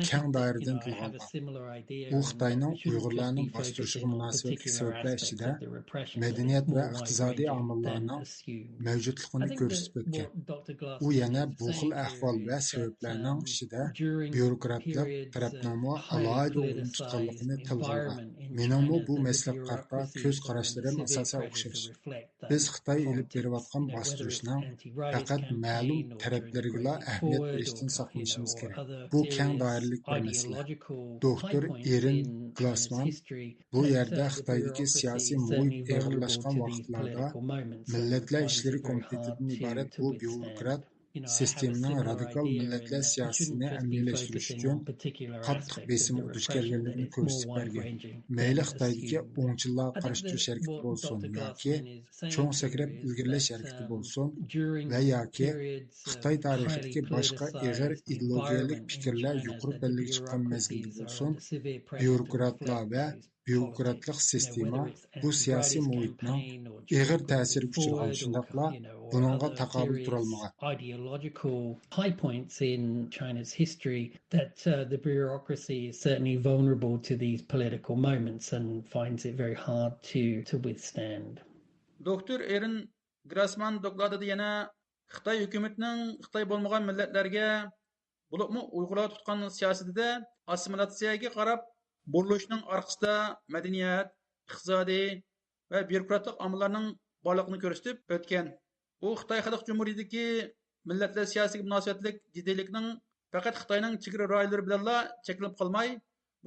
كەڭ دائىرىدىن تىلغا ئالغان. ئۇ خىتاينىڭ ئۇيغۇرلارنىڭ باستۇرۇشىغا مۇناسىۋەتلىك سەۋەبلەر ئىچىدە مەدەنىيەت ۋە ئىقتىسادىي ئامىللارنىڭ مەۋجۇتلۇقىنى كۆرسىتىپ ئۆتكەن. ئۇ يەنە بۇ خىل ئەھۋال ۋە سەۋەبلەرنىڭ ئىچىدە بيۇروكراتلىق تەرەپنىڭمۇ ئالاھىدە ئورۇن تۇتقانلىقىنى تىلغا ئالغان. مېنىڭمۇ بۇ مەسىلىگە قارىتا كۆز قاراشلىرىم ئاساسەن ئوخشاش. بىز خىتاي ئېلىپ بېرىۋاتقان باستۇرۇشنىڭ پەقەت مەلۇم تەرەپلىرىگىلا ئەھمىيەت بېرىشتىن ساقلىنىشىمىز كېرەك. بۇ كەڭ دائىرىلىك بىر مەسىلە. دوكتور ئېرىن گلاسمان بۇ يەردە خىتايدىكى سىياسىي مۇھىت ئېغىرلاشقان ۋاقىتلاردا مىللەتلەر ئىشلىرى كومىتېتىدىن ئىبارەت بۇ بيۇروكرات سىستېمىنىڭ رادىكال مىللەتلەر سىياسىتىنى ئەمەلىيلەشتۈرۈش ئۈچۈن قاتتىق بېسىمغا دۇچ كەلگەنلىكىنى كۆرسىتىپ بەرگەن. مەيلى خىتايدىكى ئوڭچىللارغا قارشى تۇرۇش ھەرىكىتى بولسۇن ياكى چوڭ سەكرەپ ئىلگىرىلەش ھەرىكىتى بولسۇن ۋە ياكى خىتاي تارىخىدىكى باشقا ئېغىر ئىدېئولوگىيەلىك پىكىرلەر يۇقىرى پەللىگە چىققان مەزگىلدە بولسۇن، بيۇروكراتلار ۋە بيۇروكراتلىق سىستېما بۇ سىياسىي مۇھىتنىڭ ئېغىر تەسىرىگە ئۇچرىغان، شۇنداقلا بۇنىڭغا تاقابىل تۇرالمىغان. Ideological high points in China's history that uh, the bureaucracy is certainly vulnerable to these political moments and finds it very hard to, to withstand. دوكتور ئېرىن گراسمان دوكلاتىدا يەنە خىتاي ھۆكۈمىتىنىڭ خىتاي بولمىغان مىللەتلەرگە، بولۇپمۇ ئۇيغۇرلارغا تۇتقان سىياسىتىدە ئاسسىمىلياتسىيەگە قاراپ بۇرۇلۇشنىڭ ئارقىسىدا مەدەنىيەت، ئىقتىسادىي ۋە بيۇروكراتلىق ئامىللارنىڭ بارلىقىنى كۆرسىتىپ ئۆتكەن. ئۇ خىتاي خەلق جۇمھۇرىيىتىدىكى مىللەتلەر سىياسىتىگە مۇناسىۋەتلىك جىددىيلىكنىڭ پەقەت خىتاينىڭ چېگرا رايونلىرى بىلەنلا چەكلىنىپ قالماي،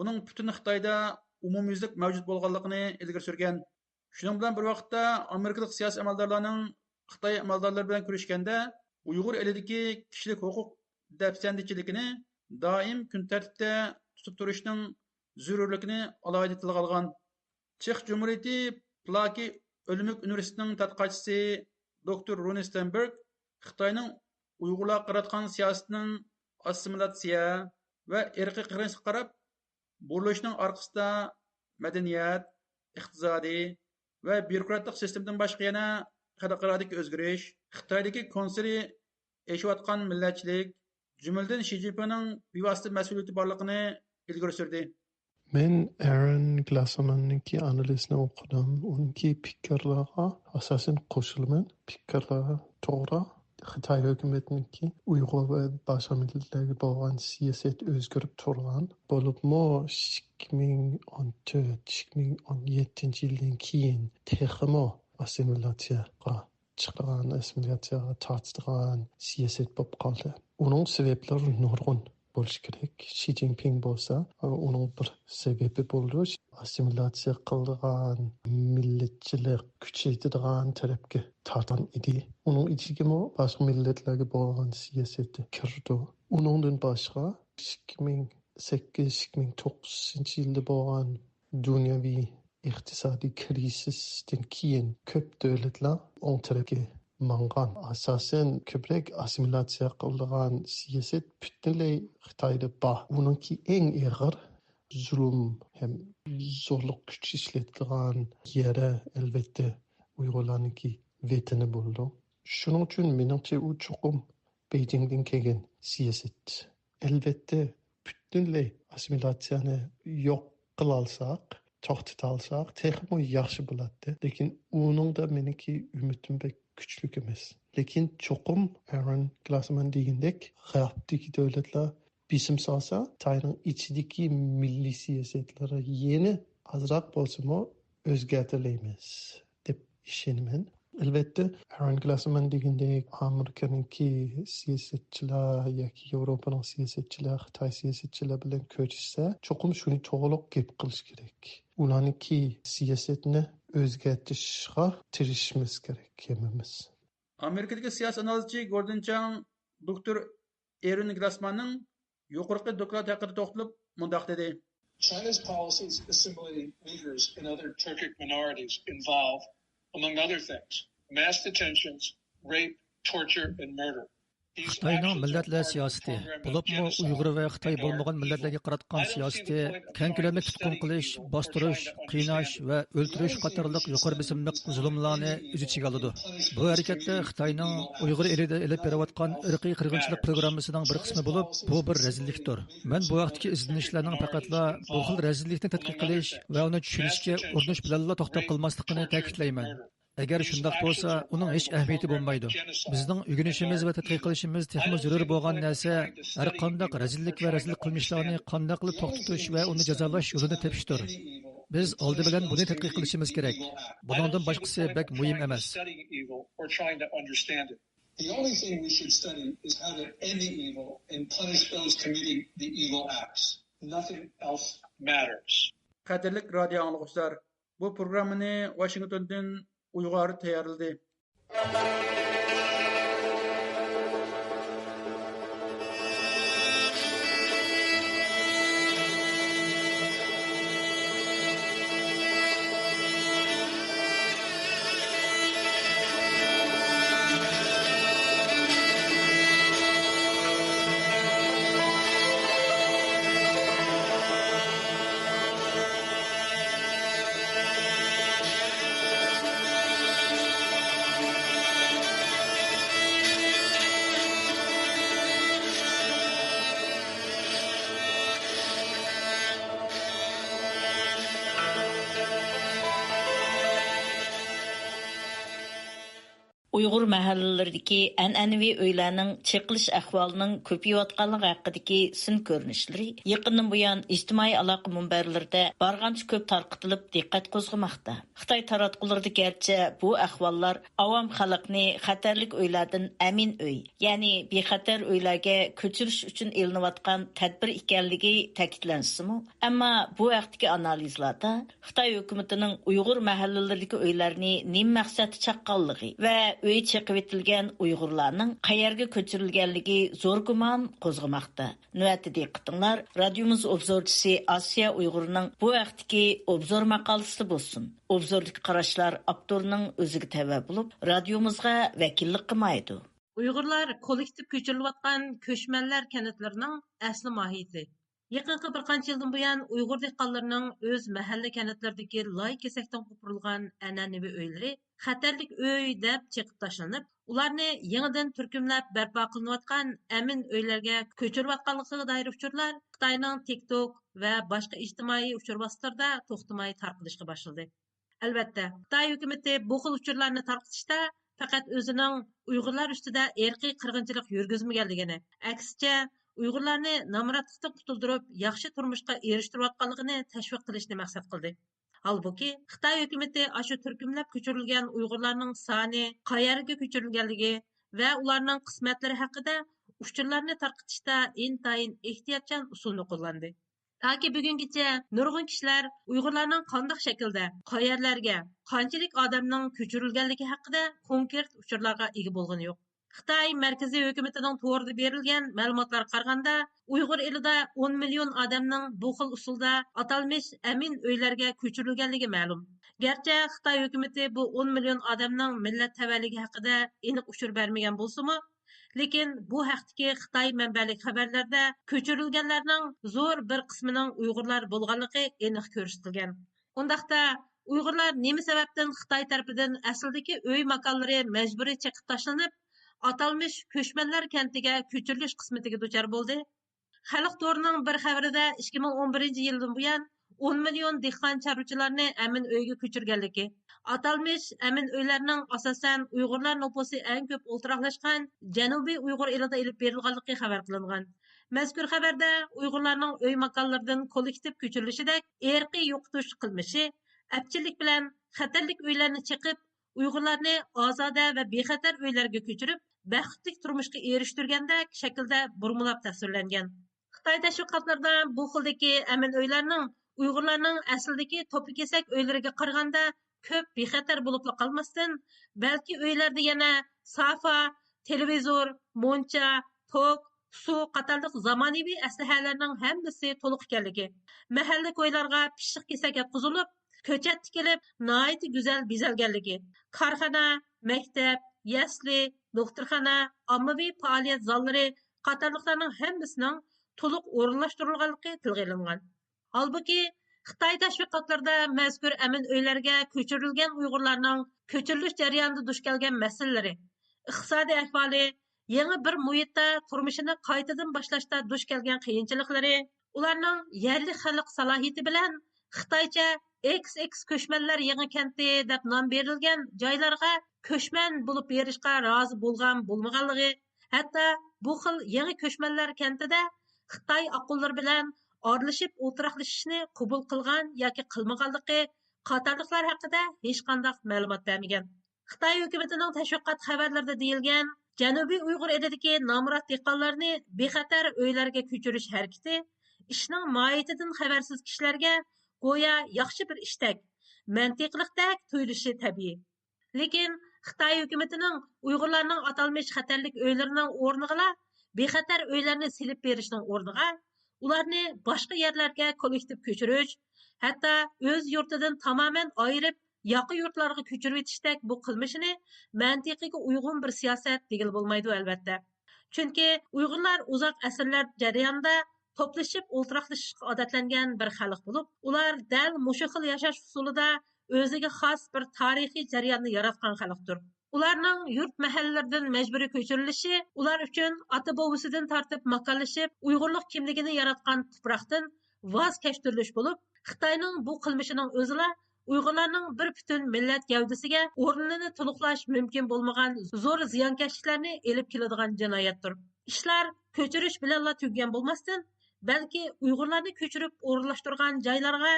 بۇنىڭ پۈتۈن خىتايدا ئومۇميۈزلۈك مەۋجۇت بولغانلىقىنى ئىلگىرى سۈرگەن. شۇنىڭ بىلەن بىر ۋاقىتتا، ئامېرىكىلىق سىياسىي ئەمەلدارلارنىڭ خىتاي ئەمەلدارلىرى بىلەن كۆرۈشكەندە، ئۇيغۇر ئېلىدىكى كىشىلىك ھوقۇق دەپسەندىچىلىكىنى دائىم كۈن تەرتىپتە تۇتۇپ تۇرۇشنىڭ زۆرۈرلۈكىنى ئالاھىدە تىلغا ئالغان. چېخ جۇمھۇرىيىتى پلاكى ئۆلۈملۈك ئۇنىۋېرسىتېتىنىڭ تەتقىقاتچىسى دوكتور رۇنى ستېنبېرگ خىتاينىڭ ئۇيغۇرلارغا قاراتقان سىياسىتىنىڭ ئاسسىمىلياتسىيە ۋە ئىرقىي قىرغىنچىلىققا قاراپ بۇرۇلۇشنىڭ ئارقىسىدا مەدەنىيەت، ئىقتىسادىي ۋە بيۇروكراتلىق سىستېمىدىن باشقا يەنە خەلقئارادىكى ئۆزگىرىش، خىتايدىكى كۈنسېرى ئېشىۋاتقان مىللەتچىلىك، جۈملىدىن شى جىنپىڭنىڭ بىۋاسىتە مەسئۇلىيىتى بارلىقىنى ئىلگىرى سۈردى. مەن ئېرىن گلاسماننىڭكى ئانالىزىنى ئوقۇدۇم. ئۇنىڭكى پىكىرلىرىغا ئاساسەن قوشۇلىمەن. پىكىرلىرى توغرا. خىتاي ھۆكۈمىتىنىڭكى ئۇيغۇر ۋە باشقا مىللەتلەرگە بولغان سىياسەت ئۆزگىرىپ تۇرغان. بولۇپمۇ ئىككى مىڭ ئون تۆت، ئىككى مىڭ ئون يەتتىنچى يىلدىن كېيىن تېخىمۇ ئاسسىمىلياتسىيەگە چىقىدىغان، ئاسسىمىلياتسىيەگە تارتىدىغان سىياسەت بولۇپ قالدى. ئۇنىڭ سەۋەبلىرى نۇرغۇن بولۇشى كېرەك. شى جىنپىڭ بولسا، ئۇنىڭ بىر سەۋەبى بولۇش، ئاسسىمىلياتسىيە قىلىدىغان، مىللەتچىلىك كۈچەيتىدىغان تەرەپكە تارتقان ئىدى. ئۇنىڭ ئىچىگىمۇ باشقا مىللەتلەرگە بولغان سىياسىتى كىرىدۇ. ئۇنىڭدىن باشقا، ئىككى مىڭ سەككىز، ئىككى مىڭ توققۇزىنچى يىلدا بولغان دۇنياۋى ئىقتىسادىي كىرىزىستىن كېيىن كۆپ دۆلەتلەر ئوڭ تەرەپكە ماڭغان. ئاساسەن كۆپرەك ئاسسىمىلياتسىيە قىلىدىغان سىياسەت پۈتۈنلەي خىتايدا بار. ئۇنىڭكى ئەڭ ئېغىر زۇلۇم ھەم زورلۇق كۈچ ئىشلىتىدىغان يېرى، ئەلۋەتتە، ئۇيغۇرلارنىڭكى ۋەتىنى بولىدۇ. شۇنىڭ ئۈچۈن مېنىڭچە ئۇ چوقۇم بېيجىڭدىن كەلگەن سىياسەت. ئەلۋەتتە، پۈتۈنلەي ئاسسىمىلياتسىيەنى يوق قىلالساق، توختىتالساق، تېخىمۇ ياخشى بولاتتى. لېكىن ئۇنىڭدا مېنىڭكى ئۈمىدىم بەك كۈچلۈك ئەمەس. لېكىن چوقۇم ئارون گلاسمان دېگەندەك، غەربتىكى دۆلەتلەر بېسىم سالسا، خىتاينىڭ ئىچىدىكى مىللىي سىياسەتلىرى يەنە ئازراق بولسىمۇ ئۆزگەرتەلەيمىز دەپ ئىشىنىمەن. ئەلۋەتتە، ئارون گلاسمان دېگەندەك ئامېرىكىنىڭكى سىياسەتچىلەر ياكى ياۋروپانىڭ سىياسەتچىلەر خىتاي سىياسەتچىلەر بىلەن كۆرۈشسە، چوقۇم شۇنى توغرىلىق گەپ قىلىش كېرەك. ئۇلارنىڭكى سىياسەتنى ئۆزگەرتىشقا تىرىشىمىز كېرەك ھەممىمىز. ئامېرىكىدىكى سىياسىي ئانالىزچى گوردىن چاڭ دوكتور ئېرۋىن گلاسماننىڭ يۇقىرىقى دوكلاتى ھەققىدە توختىلىپ مۇنداق دېدى. China's policies assimilating Uyghurs and other Turkic minorities involve, among other things, mass detentions, rape, torture, and murder. خىتاينىڭ مىللەتلەر سىياسىتى، بولۇپمۇ ئۇيغۇر ۋە خىتاي بولمىغان مىللەتلەرگە قاراتقان سىياسىتى، كەڭ كۆلەملىك تۇتقۇن قىلىش، باستۇرۇش، قىيناش ۋە ئۆلتۈرۈش قاتارلىق يۇقىرى بېسىملىق زۇلۇملارنى ئۆز ئىچىگە ئالىدۇ. بۇ ھەرىكەتتە خىتاينىڭ ئۇيغۇر ئېلىدە ئېلىپ بېرىۋاتقان ئىرقىي قىرغىنچىلىق پروگراممىسىنىڭ بىر قىسمى بولۇپ، بۇ بىر رەزىللىكتۇر. مەن بۇ ھەقتىكى ئىزدىنىشلەرنىڭ پەقەتلا بۇ خىل رەزىللىكنى تەتقىق قىلىش ۋە ئۇنى چۈشىنىشكە ئۇرۇنۇش بىلەنلا توختاپ قالماسلىقىنى تەكىتلەيمەن. ئەگەر شۇنداق بولسا، ئۇنىڭ ھېچ ئەھمىيىتى بولمايدۇ. بىزنىڭ ئۆگىنىشىمىز ۋە تەتقىق قىلىشىمىز تېخىمۇ زۆرۈر بولغان نەرسە، ھەر قانداق رەزىللىك ۋە رەزىل قىلمىشلارنى قانداقلا توختىتىش ۋە ئۇنى جازالاش يولىنى تېپىشتۇر. بىز ئالدى بىلەن بۇنى تەتقىق قىلىشىمىز كېرەك. بۇنىڭدىن باشقىسى بەك مۇھىم ئەمەس. The only thing we should study is how to end the evil and punish those committing the evil acts. Nothing else matters. قەدىرلىك رادىيو ئاڭلىغۇچىلار، بۇ پروگراممىنى ۋاشىنگتوندىن ئۇيغۇر تەييارلىدى. ئۇيغۇر مەھەللىلىرىدىكى ئەنئەنىۋى ئۆيلەرنىڭ چېقىلىش ئەھۋالىنىڭ كۆپىيىۋاتقانلىقى ھەققىدىكى سىن كۆرۈنۈشلىرى يېقىندىن بۇيان ئىجتىمائىي ئالاقە مۇنبەرلىرىدە بارغانچە كۆپ تارقىتىلىپ، دىققەت قوزغىماقتا. خىتاي تاراتقۇلىرىدا گەرچە بۇ ئەھۋاللار ئاۋام خەلقنى خەتەرلىك ئۆيلەردىن ئەمىن ئۆي، يەنى بىخەتەر ئۆيلەرگە كۆچۈرۈش ئۈچۈن ئېلىنىۋاتقان تەدبىر ئىكەنلىكى تەكىتلەنسىمۇ، ئەمما بۇ ھەقتىكى ئانالىزلاردا خىتاي ھۆكۈمىتىنىڭ ئۇيغۇر مەھەللىلىرىدىكى ئۆيلەرنى نېمە مەقسەتتە چاققانلىقى ۋە ئۆي چېقىۋېتىلگەن ئۇيغۇرلارنىڭ قەيەرگە كۆچۈرۈلگەنلىكى زور گۇمان قوزغىماقتا. نۆۋەتتە دىققىتىڭلار رادىيومىز ئوبزورچىسى ئاسىيا ئۇيغۇرنىڭ بۇ ھەقتىكى ئوبزور ماقالىسىدا بولسۇن. ئوبزوردىكى قاراشلار ئاپتورنىڭ ئۆزىگە تەۋە بولۇپ، رادىيومىزغا ۋەكىللىك قىلمايدۇ. ئۇيغۇرلار كوللېكتىپ كۆچۈرۈلۈۋاتقان كۆچمەنلەر كەنتلىرىنىڭ ئەسلى ماھىيىتى. يېقىنقى بىر قانچە يىلدىن بۇيان ئۇيغۇر دېھقانلىرىنىڭ ئۆز مەھەللە كەنتلىرىدىكى لاي كېسەكتىن قوپۇرۇلغان ئەنئەنىۋى ئۆيلىرى خەتەرلىك ئۆي دەپ چېقىپ تاشلىنىپ، ئۇلارنى يېڭىدىن تۈركۈملەپ بەرپا قىلىنىۋاتقان ئەمىن ئۆيلەرگە كۆچۈرۈۋاتقانلىقىغا دائىر ئۇچۇرلار خىتاينىڭ تىك توك ۋە باشقا ئىجتىمائىي ئۇچۇر ۋاسىتىلىرىدا توختىماي تارقىلىشقا باشلىدى. ئەلۋەتتە، خىتاي ھۆكۈمىتى بۇ خىل ئۇچۇرلارنى تارقىتىشتا پەقەت ئۆزىنىڭ ئۇيغۇرلار ئۈستىدە ئىرقىي قىرغىنچىلىق يۈرگۈزمىگەنلىكىنى، ئەكسىچە، ئۇيغۇرلارنى نامراتلىقتىن قۇتۇلدۇرۇپ، ياخشى تۇرمۇشقا ئېرىشتۈرۈۋاتقانلىقىنى تەشۋىق قىلىشنى مەقسەت قىلدى. ھالبۇكى، خىتاي ھۆكۈمىتى ئاشۇ تۈركۈملەپ كۆچۈرۈلگەن ئۇيغۇرلارنىڭ سانى، قەيەرگە كۆچۈرۈلگەنلىكى ۋە ئۇلارنىڭ قىسمەتلىرى ھەققىدە ئۇچۇرلارنى تارقىتىشتا ئىنتايىن ئېھتىياتچان ئۇسۇلنى قوللاندى. تاكى بۈگۈنگىچە نۇرغۇن كىشىلەر ئۇيغۇرلارنىڭ قانداق شەكىلدە، قەيەرلەرگە، قانچىلىك ئادەمنىڭ كۆچۈرۈلگەنلىكى ھەققىدە كونكرېت ئۇچۇرلارغا ئىگە بولغىنى يوق. خىتاي مەركىزىي ھۆكۈمىتىنىڭ تورىدا بېرىلگەن مەلۇماتلارغا قارىغاندا، ئۇيغۇر ئېلىدا ئون مىليون ئادەمنىڭ بۇ خىل ئۇسۇلدا ئاتالمىش ئەمىن ئۆيلەرگە كۆچۈرۈلگەنلىكى مەلۇم. گەرچە خىتاي ھۆكۈمىتى بۇ ئون مىليون ئادەمنىڭ مىللەت تەۋەلىكى ھەققىدە ئېنىق ئۇچۇر بەرمىگەن بولسىمۇ، لېكىن بۇ ھەقتىكى خىتاي مەنبەلىك خەۋەرلەردە كۆچۈرۈلگەنلەرنىڭ زور بىر قىسمىنىڭ ئۇيغۇرلار بولغانلىقى ئېنىق كۆرسىتىلگەن. ئۇنداقتا، ئۇيغۇرلار نېمە سەۋەبتىن خىتاي تەرىپىدىن ئەسلىدىكى ئۆي ماكانلىرى مەجبۇرىي چېقىپ تاشلىنىپ، ئاتالمىش كۆچمەنلەر كەنتىگە كۆچۈرۈلۈش قىسمىتىگە دۇچار بولدى؟ خەلق تورىنىڭ بىر خەۋىرىدە ئىككى مىڭ ئون بىرىنچى يىلدىن بۇيان ئون مىليون دېھقان چارۋىچىلارنى ئەمىن ئۆيگە كۆچۈرگەنلىكى، ئاتالمىش ئەمىن ئۆيلەرنىڭ ئاساسەن ئۇيغۇرلار نوپۇسى ئەڭ كۆپ ئولتۇراقلاشقان جەنۇبىي ئۇيغۇر ئېلىدا ئېلىپ بېرىلغانلىقى خەۋەر قىلىنغان. مەزكۇر خەۋەردە ئۇيغۇرلارنىڭ ئۆي ماكانلىرىدىن كوللېكتىپ كۆچۈرۈلۈشىدەك ئىرقىي يوقىتىش قىلمىشى، ئەپچىللىك بىلەن خەتەرلىك ئۆيلەرنى چېقىپ، ئۇيغۇرلارنى ئازادە ۋە بىخەتەر ئۆيلەرگە كۆچۈرۈپ، بەختلىك تۇرمۇشقا ئېرىشتۈرگەندەك شەكىلدە بۇرمىلاپ تەسۋىرلەنگەن. خىتاي تەشۋىقاتلىرىدا بۇ خىلدىكى ئەمىن ئۆيلەرنىڭ ئۇيغۇرلارنىڭ ئەسلىدىكى توپا-كېسەك ئۆيلىرىگە قارىغاندا كۆپ بىخەتەر بولۇپلا قالماستىن، بەلكى ئۆيلەردە يەنە سافا، تېلېۋىزور، مۇنچا، توك، سۇ قاتارلىق زامانىۋى ئەسلىھەلەرنىڭ ھەممىسى تولۇق ئىكەنلىكى، مەھەللە كويلارغا پىششىق كېسەك ياتقۇزۇلۇپ، كۆچەت تىكىلىپ، ناھايىتى گۈزەل بېزەلگەنلىكى، كارخانا، مەكتەپ، يەسلى، دوختۇرخانا، ئاممىۋى پائالىيەت زاللىرى قاتارلىقلارنىڭ ھەممىسىنىڭ تولۇق ئورۇنلاشتۇرۇلغانلىقى تىلغا ئېلىنغان. ھالبۇكى، خىتاي تەشۋىقاتلىرىدا مەزكۇر ئەمىن ئۆيلەرگە كۆچۈرۈلگەن ئۇيغۇرلارنىڭ كۆچۈرۈلۈش جەريانىدا دۇچ كەلگەن مەسىلىلىرى، ئىقتىسادىي ئەھۋالى، يېڭى بىر مۇھىتتا تۇرمۇشىنى قايتىدىن باشلاشتا دۇچ كەلگەن قىيىنچىلىقلىرى، ئۇلارنىڭ يەرلىك خەلق سالاھىيىتى بىلەن خىتايچە ئېكس ئېكس كۆچمەنلەر يېڭى كەنتى دەپ نام بېرىلگەن جايلارغا كۆچمەن بولۇپ بېرىشقا رازى بولغان بولمىغانلىقى، ھەتتا بۇ خىل يېڭى كۆچمەنلەر كەنتىدە خىتاي ئاققۇنلىرى بىلەن ئارىلىشىپ ئولتۇراقلىشىشنى قوبۇل قىلغان ياكى قىلمىغانلىقى قاتارلىقلار ھەققىدە ھېچقانداق مەلۇمات بەرمىگەن. خىتاي ھۆكۈمىتىنىڭ تەشۋىقات خەۋەرلىرىدە دېيىلگەن، جەنۇبىي ئۇيغۇر ئېلىدىكى نامرات دېھقانلارنى بىخەتەر ئۆيلەرگە كۆچۈرۈش ھەرىكىتى ئىشنىڭ ماھىيىتىدىن خەۋەرسىز كىشىلەرگە گويا ياخشى بىر ئىشتەك، مەنتىقلىقتەك تۇيۇلۇشى تەبىئىي. لېكىن خىتاي ھۆكۈمىتىنىڭ ئۇيغۇرلارنىڭ ئاتالمىش خەتەرلىك ئۆيلىرىنىڭ ئورنىغىلا بىخەتەر ئۆيلەرنى سېلىپ بېرىشنىڭ ئورنىغا، ئۇلارنى باشقا يەرلەرگە كوللېكتىپ كۆچۈرۈش، ھەتتا ئۆز يۇرتىدىن تامامەن ئايرىپ، ياقا يۇرتلارغا كۆچۈرۈۋېتىشتەك بۇ قىلمىشىنى مەنتىقىگە ئۇيغۇن بىر سىياسەت دېگىلى بولمايدۇ، ئەلۋەتتە. چۈنكى ئۇيغۇرلار ئۇزاق ئەسىرلەر جەريانىدا توپلىشىپ ئولتۇراقلىشىشقا ئادەتلەنگەن بىر خەلق بولۇپ، ئۇلار دەل مۇشۇ خىل ياشاش ئۇسۇلىدا ئۆزىگە خاس بىر تارىخىي جەرياننى ياراتقان خەلقتۇر. ئۇلارنىڭ يۇرت مەھەللىلىرىدىن مەجبۇرىي كۆچۈرۈلۈشى ئۇلار ئۈچۈن ئاتا بوۋىسىدىن تارتىپ ماكانلىشىپ، ئۇيغۇرلۇق كىملىكىنى ياراتقان تۇپراقتىن ۋاز كەچتۈرۈلۈش بولۇپ، خىتاينىڭ بۇ قىلمىشىنىڭ ئۆزىلا ئۇيغۇرلارنىڭ بىر پۈتۈن مىللەت گەۋدىسىگە ئورنىنى تولۇقلاش مۇمكىن بولمىغان زور زىيانكەشلىكلەرنى ئېلىپ كېلىدىغان جىنايەتتۇر. ئىشلار كۆچۈرۈش بىلەنلا تۈگىگەن بولماستىن، بەلكى ئۇيغۇرلارنى كۆچۈرۈپ ئورۇنلاشتۇرغان جايلارغا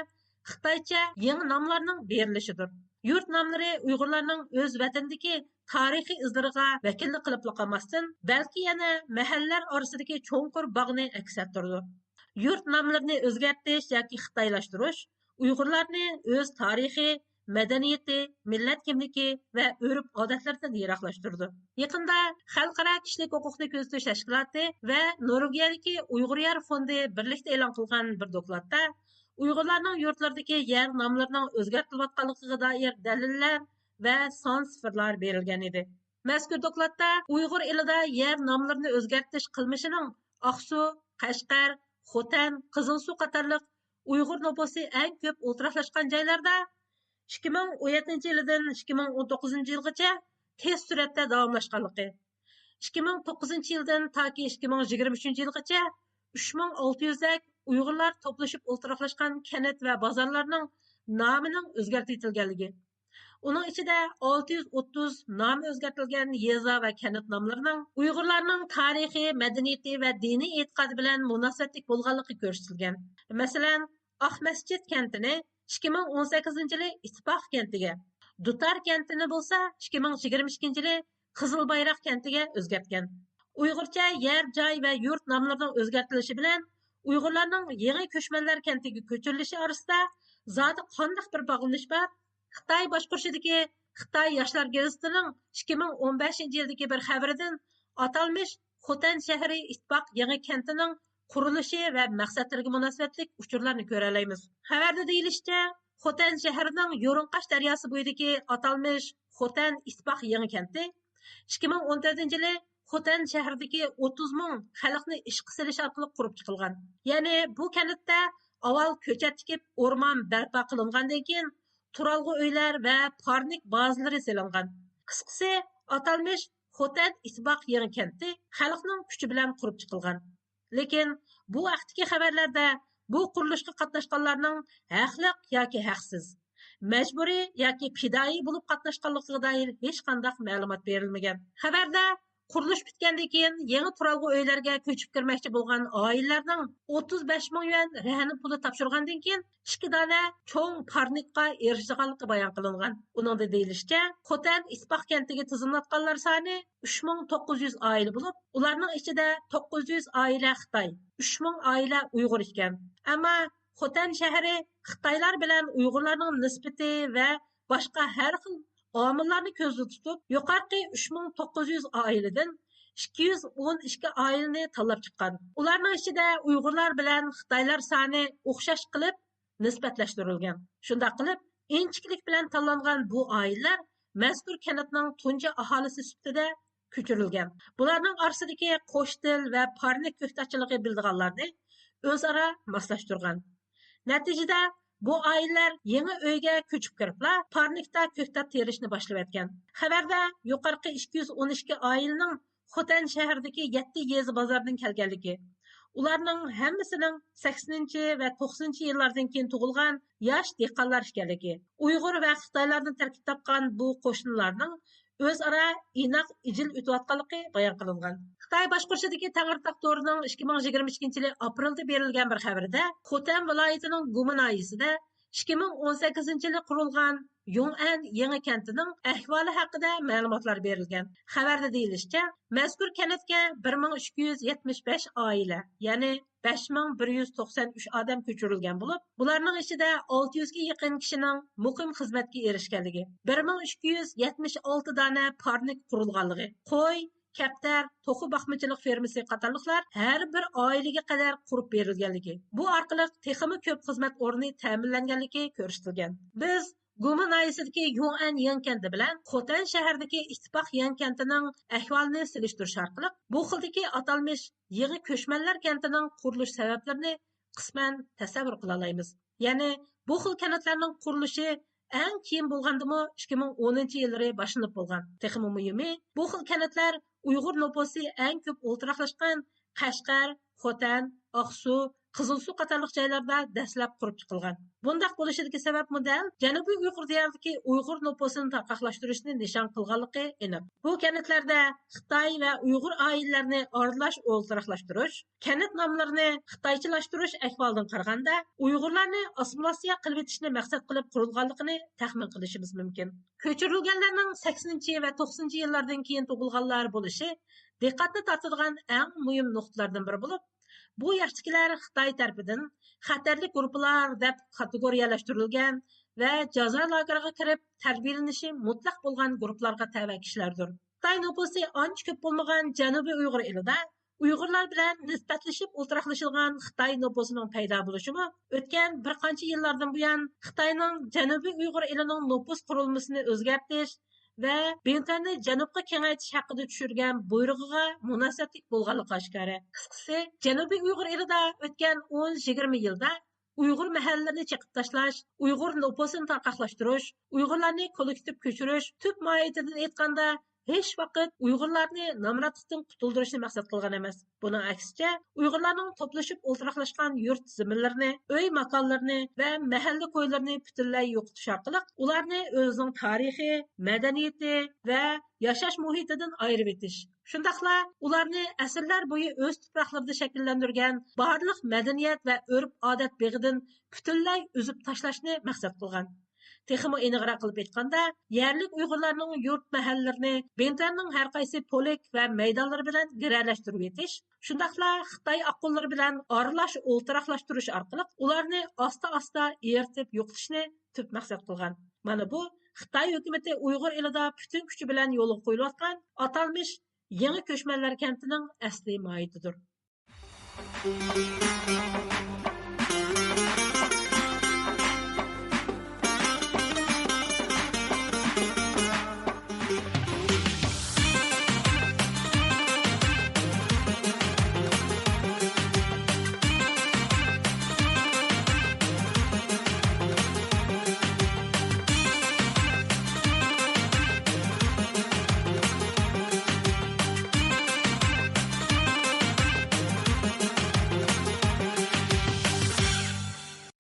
خىتايچە يېڭى ناملارنىڭ بېرىلىشىدۇر. يۇرت ناملىرى ئۇيغۇرلارنىڭ ئۆز ۋەتىنىدىكى تارىخىي ئىزلىرىغا ۋەكىللىك قىلىپلا قالماستىن، بەلكى يەنە مەھەللىلەر ئارىسىدىكى چوڭقۇر باغنى ئەكس ئەتتۈرىدۇ. يۇرت ناملىرىنى ئۆزگەرتىش ياكى خىتايلاشتۇرۇش ئۇيغۇرلارنى ئۆز تارىخى، مەدەنىيىتى، مىللەت كىملىكى ۋە ئۆرپ-ئادەتلىرىدىن يىراقلاشتۇرىدۇ. يېقىندا خەلقئارا كىشىلىك ھوقۇقنى كۆزىتىش تەشكىلاتى ۋە نورۋېگىيەدىكى ئۇيغۇر يار فوندى بىرلىكتە ئېلان قىلغان بىر دوكلاتتا ئۇيغۇرلارنىڭ يۇرتلىرىدىكى يەر ناملىرىنىڭ ئۆزگەرتىلىۋاتقانلىقىغا دائىر دەلىللەر ۋە سان سىفىرلار بېرىلگەن ئىدى. مەزكۇر دوكلاتتا ئۇيغۇر ئېلىدا يەر ناملىرىنى ئۆزگەرتىش قىلمىشىنىڭ ئاقسۇ، قەشقەر، خوتەن، قىزىلسۇ قاتارلىق ئۇيغۇر نوپۇسى ئەڭ كۆپ ئولتۇراقلاشقان جايلاردا ئىككى مىڭ ئون يەتتىنچى يىلىدىن ئىككى مىڭ ئون توققۇزىنچى يىلغىچە تېز سۈرئەتتە داۋاملاشقانلىقى، ئىككى مىڭ توققۇزىنچى يىلدىن تاكى ئىككى مىڭ يىگىرمە ئۈچىنچى يىلغىچە ئۈچ مىڭ ئالتە يۈزدەك ئۇيغۇرلار توپلىشىپ ئولتۇراقلاشقان كەنت ۋە بازارلارنىڭ نامىنىڭ ئۆزگەرتىۋېتىلگەنلىكى، ئۇنىڭ ئىچىدە ئالتە يۈز ئوتتۇز نامى ئۆزگەرتىلگەن يېزا ۋە كەنت ناملىرىنىڭ ئۇيغۇرلارنىڭ تارىخى، مەدەنىيىتى ۋە دىنىي ئېتىقادى بىلەن مۇناسىۋەتلىك بولغانلىقى كۆرسىتىلگەن. مەسىلەن، ئاقمەسچىت كەنتىنى ئىككى مىڭ ئون سەككىزىنچى يىلى ئىتتىپاق كەنتىگە، دۇتار كەنتىنى بولسا ئىككى مىڭ يىگىرمە ئىككىنچى يىلى قىزىل بايراق كەنتىگە ئۆزگەرتكەن. ئۇيغۇرچە يەر، جاي ۋە يۇرت ناملىرىنىڭ ئۆزگەرتىلىشى بىلەن ئۇيغۇرلارنىڭ يېڭى كۆچمەنلەر كەنتىگە كۆچۈرۈلۈشى ئارىسىدا زادى قانداق بىر باغلىنىش بار؟ خىتاي باشقۇرۇشىدىكى خىتاي ياشلار گېزىتىنىڭ ئىككى مىڭ ئون بەشىنچى يىلدىكى بىر خەۋىرىدىن ئاتالمىش خوتەن شەھىرى ئىتتىپاق يېڭى كەنتىنىڭ قۇرۇلۇشى ۋە مەقسەتلىرىگە مۇناسىۋەتلىك ئۇچۇرلارنى كۆرەلەيمىز. خەۋەردە دېيىلىشىچە، خوتەن شەھىرىنىڭ يورۇنقاش دەرياسى بويىدىكى ئاتالمىش خوتەن ئىتتىپاق يېڭى كەنتى ئىككى مىڭ ئون تۆتىنچى يىلى خوتەن شەھىرىدىكى ئوتتۇز مىڭ خەلقنى ئىشقا سېلىش ئارقىلىق قۇرۇپ چىقىلغان. يەنى بۇ كەنتتە ئاۋۋال كۆچەت تىكىپ، ئورمان بەرپا قىلىنغاندىن كېيىن، تۇرالغۇ ئۆيلەر ۋە پارنىك بازىلىرى سېلىنغان. قىسقىسى، ئاتالمىش خوتەن ئىتتىپاق يېڭى كەنتى خەلقنىڭ كۈچى بىلەن قۇرۇپ چىقىلغان. لېكىن بۇ ھەقتىكى خەۋەرلەردە بۇ قۇرۇلۇشقا قاتناشقانلارنىڭ ھەقلىق ياكى ھەقسىز، مەجبۇرىي ياكى پىدائىي بولۇپ قاتناشقانلىقىغا دائىر ھېچقانداق مەلۇمات بېرىلمىگەن. خەۋەردە قۇرۇلۇش پۈتكەندىن كېيىن يېڭى تۇرالغۇ ئۆيلەرگە كۆچۈپ كىرمەكچى بولغان ئائىلىلەرنىڭ ئوتتۇز بەش مىڭ يۈەن رەھىنە پۇلى تاپشۇرغاندىن كېيىن، ئىككى دانە چوڭ پارنىكقا ئېرىشىدىغانلىقى بايان قىلىنغان. ئۇنىڭدا دېيىلىشىچە، خوتەن ئىتتىپاق كەنتىگە تىزىملاتقانلار سانى ئۈچ مىڭ توققۇز يۈز ئائىلە بولۇپ، ئۇلارنىڭ ئىچىدە توققۇز يۈز ئائىلە خىتاي، ئۈچ مىڭ ئائىلە ئۇيغۇر ئىكەن. ئەمما خوتەن شەھىرى خىتايلار بىلەن ئۇيغۇرلارنىڭ نىسبىتى ۋە باشقا ھەر خىل ئامىللارنى كۆزدە تۇتۇپ، يۇقىرىقى ئۈچ مىڭ توققۇز يۈز ئائىلىدىن ئىككى يۈز ئون ئىككى ئائىلىنى تاللاپ چىققان. ئۇلارنىڭ ئىچىدە ئۇيغۇرلار بىلەن خىتايلار سانى ئوخشاش قىلىپ نىسبەتلەشتۈرۈلگەن. شۇنداق قىلىپ، ئىنچىكىلىك بىلەن تاللانغان بۇ ئائىلىلەر مەزكۇر كەنتنىڭ تۇنجى ئاھالىسى سۈپىتىدە كۆچۈرۈلگەن. بۇلارنىڭ ئارىسىدىكى قوش تىل ۋە پارنىك كۆكتاتچىلىقى بىلىدىغانلارنى ئۆزئارا ماسلاشتۇرغان. نەتىجىدە، بۇ ئائىلىلەر يېڭى ئۆيگە كۆچۈپ كىرىپلا، پارنىكتا كۆكتات تېرىشنى باشلىۋەتكەن. خەۋەردە يۇقىرىقى ئىككى يۈز ئون ئىككى ئائىلىنىڭ خوتەن شەھىرىدىكى يەتتە يېزا بازاردىن كەلگەنلىكى، ئۇلارنىڭ ھەممىسىنىڭ سەكسىنىنچى ۋە توقسىنىنچى يىللاردىن كېيىن تۇغۇلغان ياش دېھقانلار ئىكەنلىكى، ئۇيغۇر ۋە خىتايلاردىن تەركىب تاپقان بۇ قوشنىلارنىڭ ئۆزئارا ئىناق ئىجىل ئۆتۈۋاتقانلىقى بايان قىلىنغان. خىتاي باشقۇرۇشىدىكى تەڭرىتاغ تورىنىڭ ئىككى مىڭ يىگىرمە ئىككىنچى يىلى ئاپرېلدا بېرىلگەن بىر خەۋىرىدە، خوتەن ۋىلايىتىنىڭ گۇما ناھىيەسىدە ئىككى مىڭ ئون سەككىزىنچى يىلى قۇرۇلغان يۇڭئەن يېڭى كەنتىنىڭ ئەھۋالى ھەققىدە مەلۇماتلار بېرىلگەن. خەۋەردە دېيىلىشىچە، مەزكۇر كەنتكە بىر مىڭ ئىككى يۈز يەتمىش بەش ئائىلە، يەنى بەش مىڭ بىر يۈز توقسان ئۈچ ئادەم كۆچۈرۈلگەن بولۇپ، بۇلارنىڭ ئىچىدە ئالتە يۈزگە يېقىن كىشىنىڭ مۇقىم خىزمەتكە ئېرىشكەنلىكى، بىر مىڭ ئىككى يۈز يەتمىش ئالتە دانە پارنىك قۇرۇلغانلىقى، قوي، كەپتەر، توخۇ باقمىچىلىق فېرمىسى قاتارلىقلار ھەر بىر ئائىلىگە قەدەر قۇرۇپ بېرىلگەنلىكى، بۇ ئارقىلىق تېخىمۇ كۆپ خىزمەت ئورنى تەمىنلەنگەنلىكى كۆرسىتىلگەن. بىز گۇما ناھىيەسىدىكى يۇڭئەن يېڭى كەنتى بىلەن خوتەن شەھىرىدىكى ئىتتىپاق يېڭى كەنتىنىڭ ئەھۋالىنى سېلىشتۇرۇش ئارقىلىق، بۇ خىلدىكى ئاتالمىش يېڭى كۆچمەنلەر كەنتىنىڭ قۇرۇلۇش سەۋەبلىرىنى قىسمەن تەسەۋۋۇر قىلالايمىز. يەنى بۇ خىل كەنتلەرنىڭ قۇرۇلۇشى ئەڭ كېيىن بولغاندىمۇ ئىككى مىڭ ئونىنچى يىللىرى باشلىنىپ بولغان. تېخىمۇ مۇھىمى، بۇ خىل كەنتلەر ئۇيغۇر نوپۇسى ئەڭ كۆپ ئولتۇراقلاشقان قەشقەر، خوتەن، ئاقسۇ، قىزىلسۇ قاتارلىق جايلاردا دەسلەپ قۇرۇپ چىقىلغان. بۇنداق بولۇشىدىكى سەۋەبمۇ دەل جەنۇبىي ئۇيغۇر دىيارىدىكى ئۇيغۇر نوپۇسىنى تارقاقلاشتۇرۇشنى نىشان قىلغانلىقى ئېنىق. بۇ كەنتلەردە خىتاي ۋە ئۇيغۇر ئائىلىلەرنى ئارىلاش ئولتۇراقلاشتۇرۇش، كەنت ناملىرىنى خىتايچىلاشتۇرۇش ئەھۋالىدىن قارىغاندا، ئۇيغۇرلارنى ئاسسىمىلياتسىيە قىلىۋېتىشنى مەقسەت قىلىپ قۇرۇلغانلىقىنى تەخمىن قىلىشىمىز مۇمكىن. كۆچۈرۈلگەنلەرنىڭ سەكسىنىنچى ۋە توقسىنىنچى يىللاردىن كېيىن تۇغۇلغانلار بولۇشى دىققەتنى تارتىدىغان ئەڭ مۇھىم نۇقتىلارنىڭ بىرى بولۇپ، بۇ ياقتىكىلەر خىتاي تەرىپىدىن خەتەرلىك گۇرۇپپىلار دەپ كاتېگورىيەلەشتۈرۈلگەن ۋە جازا لاگېرىغا كىرىپ تەربىيەلىنىشى مۇتلەق بولغان گۇرۇپپىلارغا تەۋە كىشىلەردۇر. خىتاي نوپۇسى ئانچە كۆپ بولمىغان جەنۇبىي ئۇيغۇر ئېلىدا ئۇيغۇرلار بىلەن نىسبەتلىشىپ ئولتۇراقلىشىدىغان خىتاي نوپۇسىنىڭ پەيدا بولۇشىمۇ ئۆتكەن بىر قانچە يىللاردىن بۇيان خىتاينىڭ جەنۇبىي ئۇيغۇر ئېلىنىڭ نوپۇس قۇرۇلمىسىنى ئۆزگەرتىش ۋە بىڭتۈەننى جەنۇبقا كېڭەيتىش ھەققىدە چۈشۈرگەن بۇيرۇقىغا مۇناسىۋەتلىك بولغانلىقى ئاشكارا. قىسقىسى، جەنۇبىي ئۇيغۇر ئېلىدا ئۆتكەن ئون يىگىرمە يىلدا ئۇيغۇر مەھەللىلىرىنى چېقىپ تاشلاش، ئۇيغۇر نوپۇسىنى تارقاقلاشتۇرۇش، ئۇيغۇرلارنى كوللېكتىپ كۆچۈرۈش تۈپ ماھىيىتىدىن ئېيتقاندا ھېچ ۋاقىت ئۇيغۇرلارنى نامراتلىقتىن قۇتۇلدۇرۇشنى مەقسەت قىلغان ئەمەس. بۇنىڭ ئەكسىچە، ئۇيغۇرلارنىڭ توپلىشىپ ئولتۇراقلاشقان يۇرت زېمىنلىرىنى، ئۆي ماكانلىرىنى ۋە مەھەللە كويلىرىنى پۈتۈنلەي يوقىتىش ئارقىلىق ئۇلارنى ئۆزىنىڭ تارىخى، مەدەنىيىتى ۋە ياشاش مۇھىتىدىن ئايرىۋېتىش، شۇنداقلا ئۇلارنى ئەسىرلەر بويى ئۆز تۇپراقلىرىدا شەكىللەندۈرگەن بارلىق مەدەنىيەت ۋە ئۆرپ-ئادەت بېغىدىن پۈتۈنلەي ئۈزۈپ تاشلاشنى مەقسەت قىلغان. تېخىمۇ ئېنىقراق قىلىپ ئېيتقاندا، يەرلىك ئۇيغۇرلارنىڭ يۇرت مەھەللىلىرىنى بىڭتۈەننىڭ ھەر قايسى پولك ۋە مەيدانلىرى بىلەن گىرەلەشتۈرۈۋېتىش، شۇنداقلا خىتاي ئاققۇنلىرى بىلەن ئارىلاش ئولتۇراقلاشتۇرۇش ئارقىلىق ئۇلارنى ئاستا-ئاستا ئېرىتىپ يوقىتىشنى تۈپ مەقسەت قىلغان. مانا بۇ خىتاي ھۆكۈمىتى ئۇيغۇر ئېلىدا پۈتۈن كۈچى بىلەن يولغا قويۇلۇۋاتقان ئاتالمىش يېڭى كۆچمەنلەر كەنتىنىڭ ئەسلىي ماھىيىتىدۇر.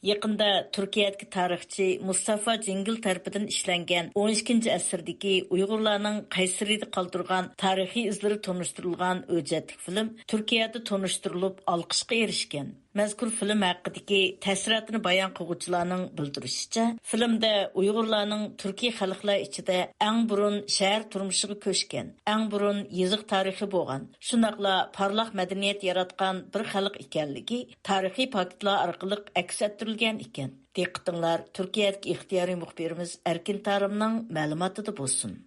يېقىندا تۈركىيەدىكى تارىخچى مۇستافا جىڭگىل تەرىپىدىن ئىشلەنگەن ئون ئىككىنچى ئەسىردىكى ئۇيغۇرلارنىڭ قەيسىرىدە قالدۇرغان تارىخىي ئىزلىرى تونۇشتۇرۇلغان ھۆججەتلىك فىلىم تۈركىيەدە تونۇشتۇرۇلۇپ، ئالقىشقا ئېرىشكەن. مەزكۇر فىلىم ھەققىدىكى تەسىراتىنى بايان قىلغۇچىلارنىڭ بىلدۈرۈشىچە، فىلىمدە ئۇيغۇرلارنىڭ تۈركىي خەلقلەر ئىچىدە ئەڭ بۇرۇن شەھەر تۇرمۇشىغا كۆچكەن، ئەڭ بۇرۇن يېزىق تارىخى بولغان، شۇنداقلا پارلاق مەدەنىيەت ياراتقان بىر خەلق ئىكەنلىكى تارىخىي پاكىتلار ئارقىلىق ئەكس ئەتتۈرۈلگەن ئىكەن. دىققىتىڭلار تۈركىيەدىكى ئىختىيارىي مۇخبىرىمىز ئەركىن تارىمنىڭ مەلۇماتىدا بولسۇن.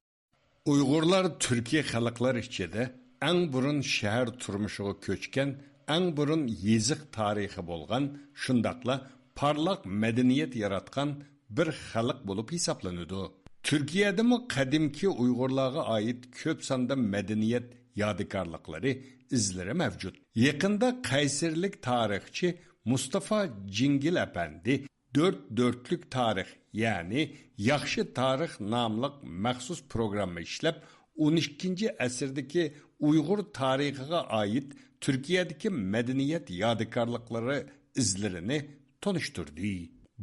ئۇيغۇرلار تۈركىي خەلقلەر ئىچىدە ئەڭ بۇرۇن شەھەر تۇرمۇشىغا كۆچكەن، ئەڭ بۇرۇن يېزىق تارىخى بولغان، شۇنداقلا پارلاق مەدەنىيەت ياراتقان بىر خەلق بولۇپ ھېسابلىنىدۇ. تۈركىيەدىمۇ قەدىمكى ئۇيغۇرلارغا ئائىت كۆپ ساندا مەدەنىيەت يادىكارلىقلىرى ئىزلىرى مەۋجۇت. يېقىندا قەيسەرلىك تارىخچى مۇستافا جىڭگىل ئەپەندى دۆرت دۆرتلۈك تارىخ، يەنى ياخشى تارىخ ناملىق مەخسۇس پروگرامما ئىشلەپ، ئون ئىككىنچى ئەسىردىكى ئۇيغۇر تارىخىغا ئائىت تۈركىيەدىكى مەدەنىيەت يادىكارلىقلىرى ئىزلىرىنى تونۇشتۇردى.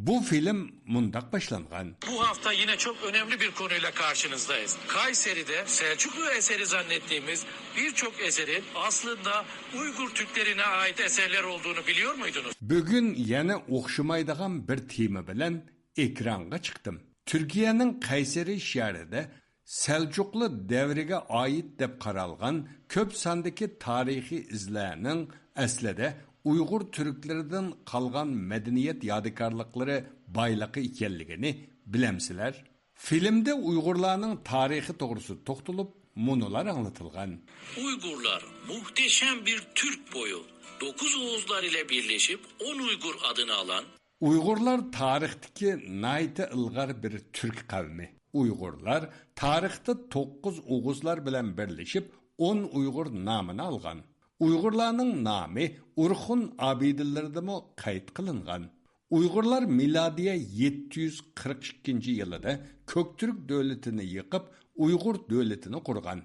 بۇ فىلىم مۇنداق باشلانغان. Bu hafta yine çok önemli bir konuyla karşınızdayız. Kayseri'de Selçuklu eseri zannettiğimiz birçok eserin aslında Uygur Türklerine ait eserler olduğunu biliyor muydunuz? بۈگۈن يەنە ئوخشىمايدىغان بىر تېما بىلەن ئېكرانغا چىقتىم. تۈركىيەنىڭ قەيسەرى شەھىرىدە سەلجۇقلار دەۋرىگە ئائىت دەپ قارالغان كۆپ ساندىكى تارىخىي ئىزلارنىڭ ئەسلىدە ئۇيغۇر تۈركلىرىدىن قالغان مەدەنىيەت يادىكارلىقلىرى بايلىقى ئىكەنلىكىنى بىلەمسىلەر؟ فىلىمدە ئۇيغۇرلارنىڭ تارىخى توغرىسىدا توختىلىپ، مۇنۇلار ئاڭلىتىلغان. Uygurlar muhteşem bir Türk boyu dokuz Oğuzlar ile birleşip on Uygur adını alan ئۇيغۇرلار تارىختىكى ناھايىتى ئىلغار بىر تۈرك قەۋمى. ئۇيغۇرلار تارىختا توققۇز ئوغۇزلار بىلەن بىرلىشىپ، ئون ئۇيغۇر نامىنى ئالغان. ئۇيغۇرلارنىڭ نامى ئورخۇن ئابىدىلىرىدىمۇ قەيت قىلىنغان. ئۇيغۇرلار مىلادىيە يەتتە يۈز قىرىق ئىككىنچى يىلىدا كۆكتۈرك دۆلىتىنى يىقىپ، ئۇيغۇر دۆلىتىنى قۇرغان.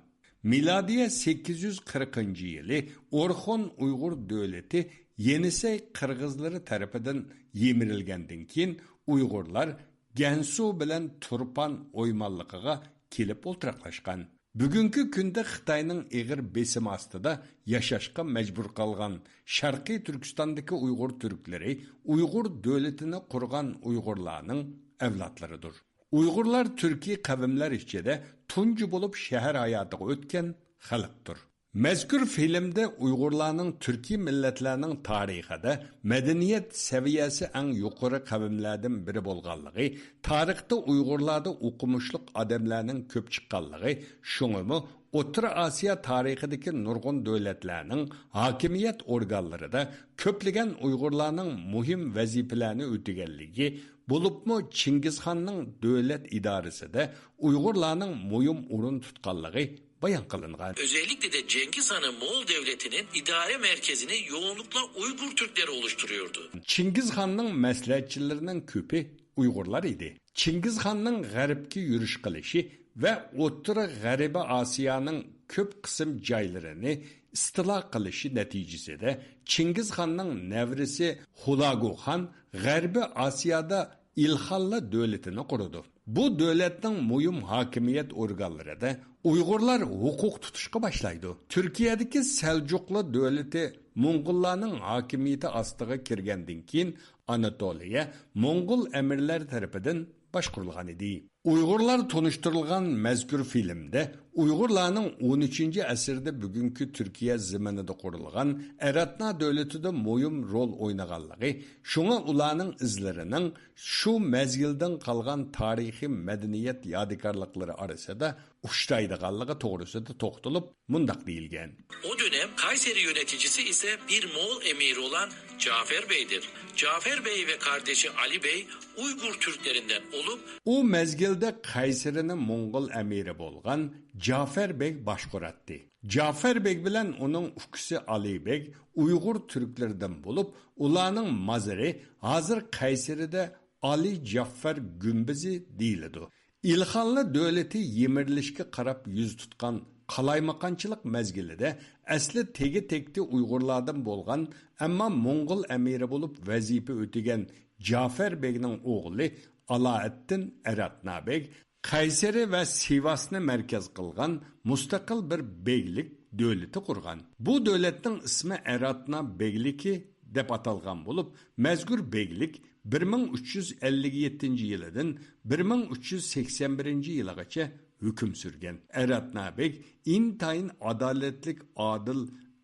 مىلادىيە سەككىز يۈز قىرىقىنچى يىلى ئورخۇن ئۇيغۇر دۆلىتى يېنىسەي قىرغىزلىرى تەرىپىدىن يىمىرىلگەندىن كېيىن، ئۇيغۇرلار گەنسۇ بىلەن تۇرپان ئويمانلىقىغا كېلىپ ئولتۇراقلاشقان. بۈگۈنكى كۈندە خىتاينىڭ ئېغىر بېسىمى ئاستىدا ياشاشقا مەجبۇر قالغان شەرقىي تۈركىستاندىكى ئۇيغۇر تۈركلىرى ئۇيغۇر دۆلىتىنى قۇرغان ئۇيغۇرلارنىڭ ئەۋلادلىرىدۇر. ئۇيغۇرلار تۈركىي قەۋملەر ئىچىدە تۇنجى بولۇپ شەھەر ھاياتىغا ئۆتكەن خەلقتۇر. مەزكۇر فىلىمدە ئۇيغۇرلارنىڭ تۈركىي مىللەتلەرنىڭ تارىخىدا مەدەنىيەت سەۋىيەسى ئەڭ يۇقىرى قەۋملەردىن بىرى بولغانلىقى، تارىختا ئۇيغۇرلاردا ئوقۇمۇشلۇق ئادەملەرنىڭ كۆپ چىققانلىقى، شۇڭىمۇ ئوتتۇرا ئاسىيا تارىخىدىكى نۇرغۇن دۆلەتلەرنىڭ ھاكىمىيەت ئورگانلىرىدا كۆپلىگەن ئۇيغۇرلارنىڭ مۇھىم ۋەزىپىلەرنى ئۆتىگەنلىكى، بولۇپمۇ چىڭگىزخاننىڭ دۆلەت ئىدارىسىدە ئۇيغۇرلارنىڭ مۇھىم ئورۇن تۇتقانلىقى بايان قىلىنغان. Özellikle de Cengiz Han'ın Moğol devletinin idare merkezini yoğunlukla Uygur Türkleri oluşturuyordu. چىڭگىزخاننىڭ مەسلىھەتچىلىرىنىڭ كۆپى ئۇيغۇرلار ئىدى. چىڭگىزخاننىڭ غەربكە يۈرۈش قىلىشى ۋە ئوتتۇرا غەربىي ئاسىيانىڭ كۆپ قىسىم جايلىرىنى ئىستىلا قىلىشى نەتىجىسىدە، چىڭگىزخاننىڭ نەۋرىسى خۇلاگۇخان غەربىي ئاسىيادا ئىلخانلار دۆلىتىنى قۇرىدۇ. بۇ دۆلەتنىڭ مۇھىم ھاكىمىيەت ئورگانلىرىدا ئۇيغۇرلار ھوقۇق تۇتۇشقا باشلايدۇ. تۈركىيەدىكى سەلجۇقلار دۆلىتى موڭغۇللارنىڭ ھاكىمىيىتى ئاستىغا كىرگەندىن كېيىن، ئاناتولىيە موڭغۇل ئەمىرلەر تەرىپىدىن باشقۇرۇلغان ئىدى. ئۇيغۇرلار تونۇشتۇرۇلغان مەزكۇر فىلىمدە ئۇيغۇرلارنىڭ ئون ئۈچىنچى ئەسىردە بۈگۈنكى تۈركىيە زېمىنىدا قۇرۇلغان ئەرەتنا دۆلىتىدە مۇھىم رول ئوينىغانلىقى، شۇڭا ئۇلارنىڭ ئىزلىرىنىڭ شۇ مەزگىلدىن قالغان تارىخىي مەدەنىيەت يادىكارلىقلىرى ئارىسىدا ئۇچرايدىغانلىقى توغرىسىدا توختىلىپ، مۇنداق دېيىلگەن. O dönem Kayseri yöneticisi ise bir Moğol emiri olan Cafer Bey'dir. Cafer Bey ve kardeşi Ali Bey Uygur Türklerinden olup ئۇ مەزگىلدە قەيسىرىنى موڭغۇل ئەمىرى بولغان جافەر بەگ باشقۇراتتى. جافەر بەگ بىلەن ئۇنىڭ ئۇكىسى ئالى بەگ ئۇيغۇر تۈركلىرىدىن بولۇپ، ئۇلارنىڭ مازىرى ھازىر قەيسىرىدە ئالى جاففەر گۈمبىزى دېيىلىدۇ. ئىلخانلار دۆلىتى يىمىرىلىشكە قاراپ يۈز تۇتقان قالايمىقانچىلىق مەزگىلىدە ئەسلى تېگى تەكتى ئۇيغۇرلاردىن بولغان، ئەمما موڭغۇل ئەمىرى بولۇپ ۋەزىپە ئۆتىگەن جافەر بەگنىڭ ئوغلى ئالائەتتىن ئەرەتنا بەگ قەيسىرى ۋە سىۋاسنى مەركەز قىلغان مۇستەقىل بىر بەگلىك دۆلىتى قۇرغان. بۇ دۆلەتنىڭ ئىسمى ئەرەتنا بەگلىكى دەپ ئاتالغان بولۇپ، مەزكۇر بەگلىك بىر مىڭ ئۈچ يۈز ئەللىك يەتتىنچى يىلىدىن بىر مىڭ ئۈچ يۈز سەكسەن بىرىنچى يىلىغىچە ھۆكۈم سۈرگەن. ئەرەتنا بەگ ئىنتايىن ئادالەتلىك، ئادىل،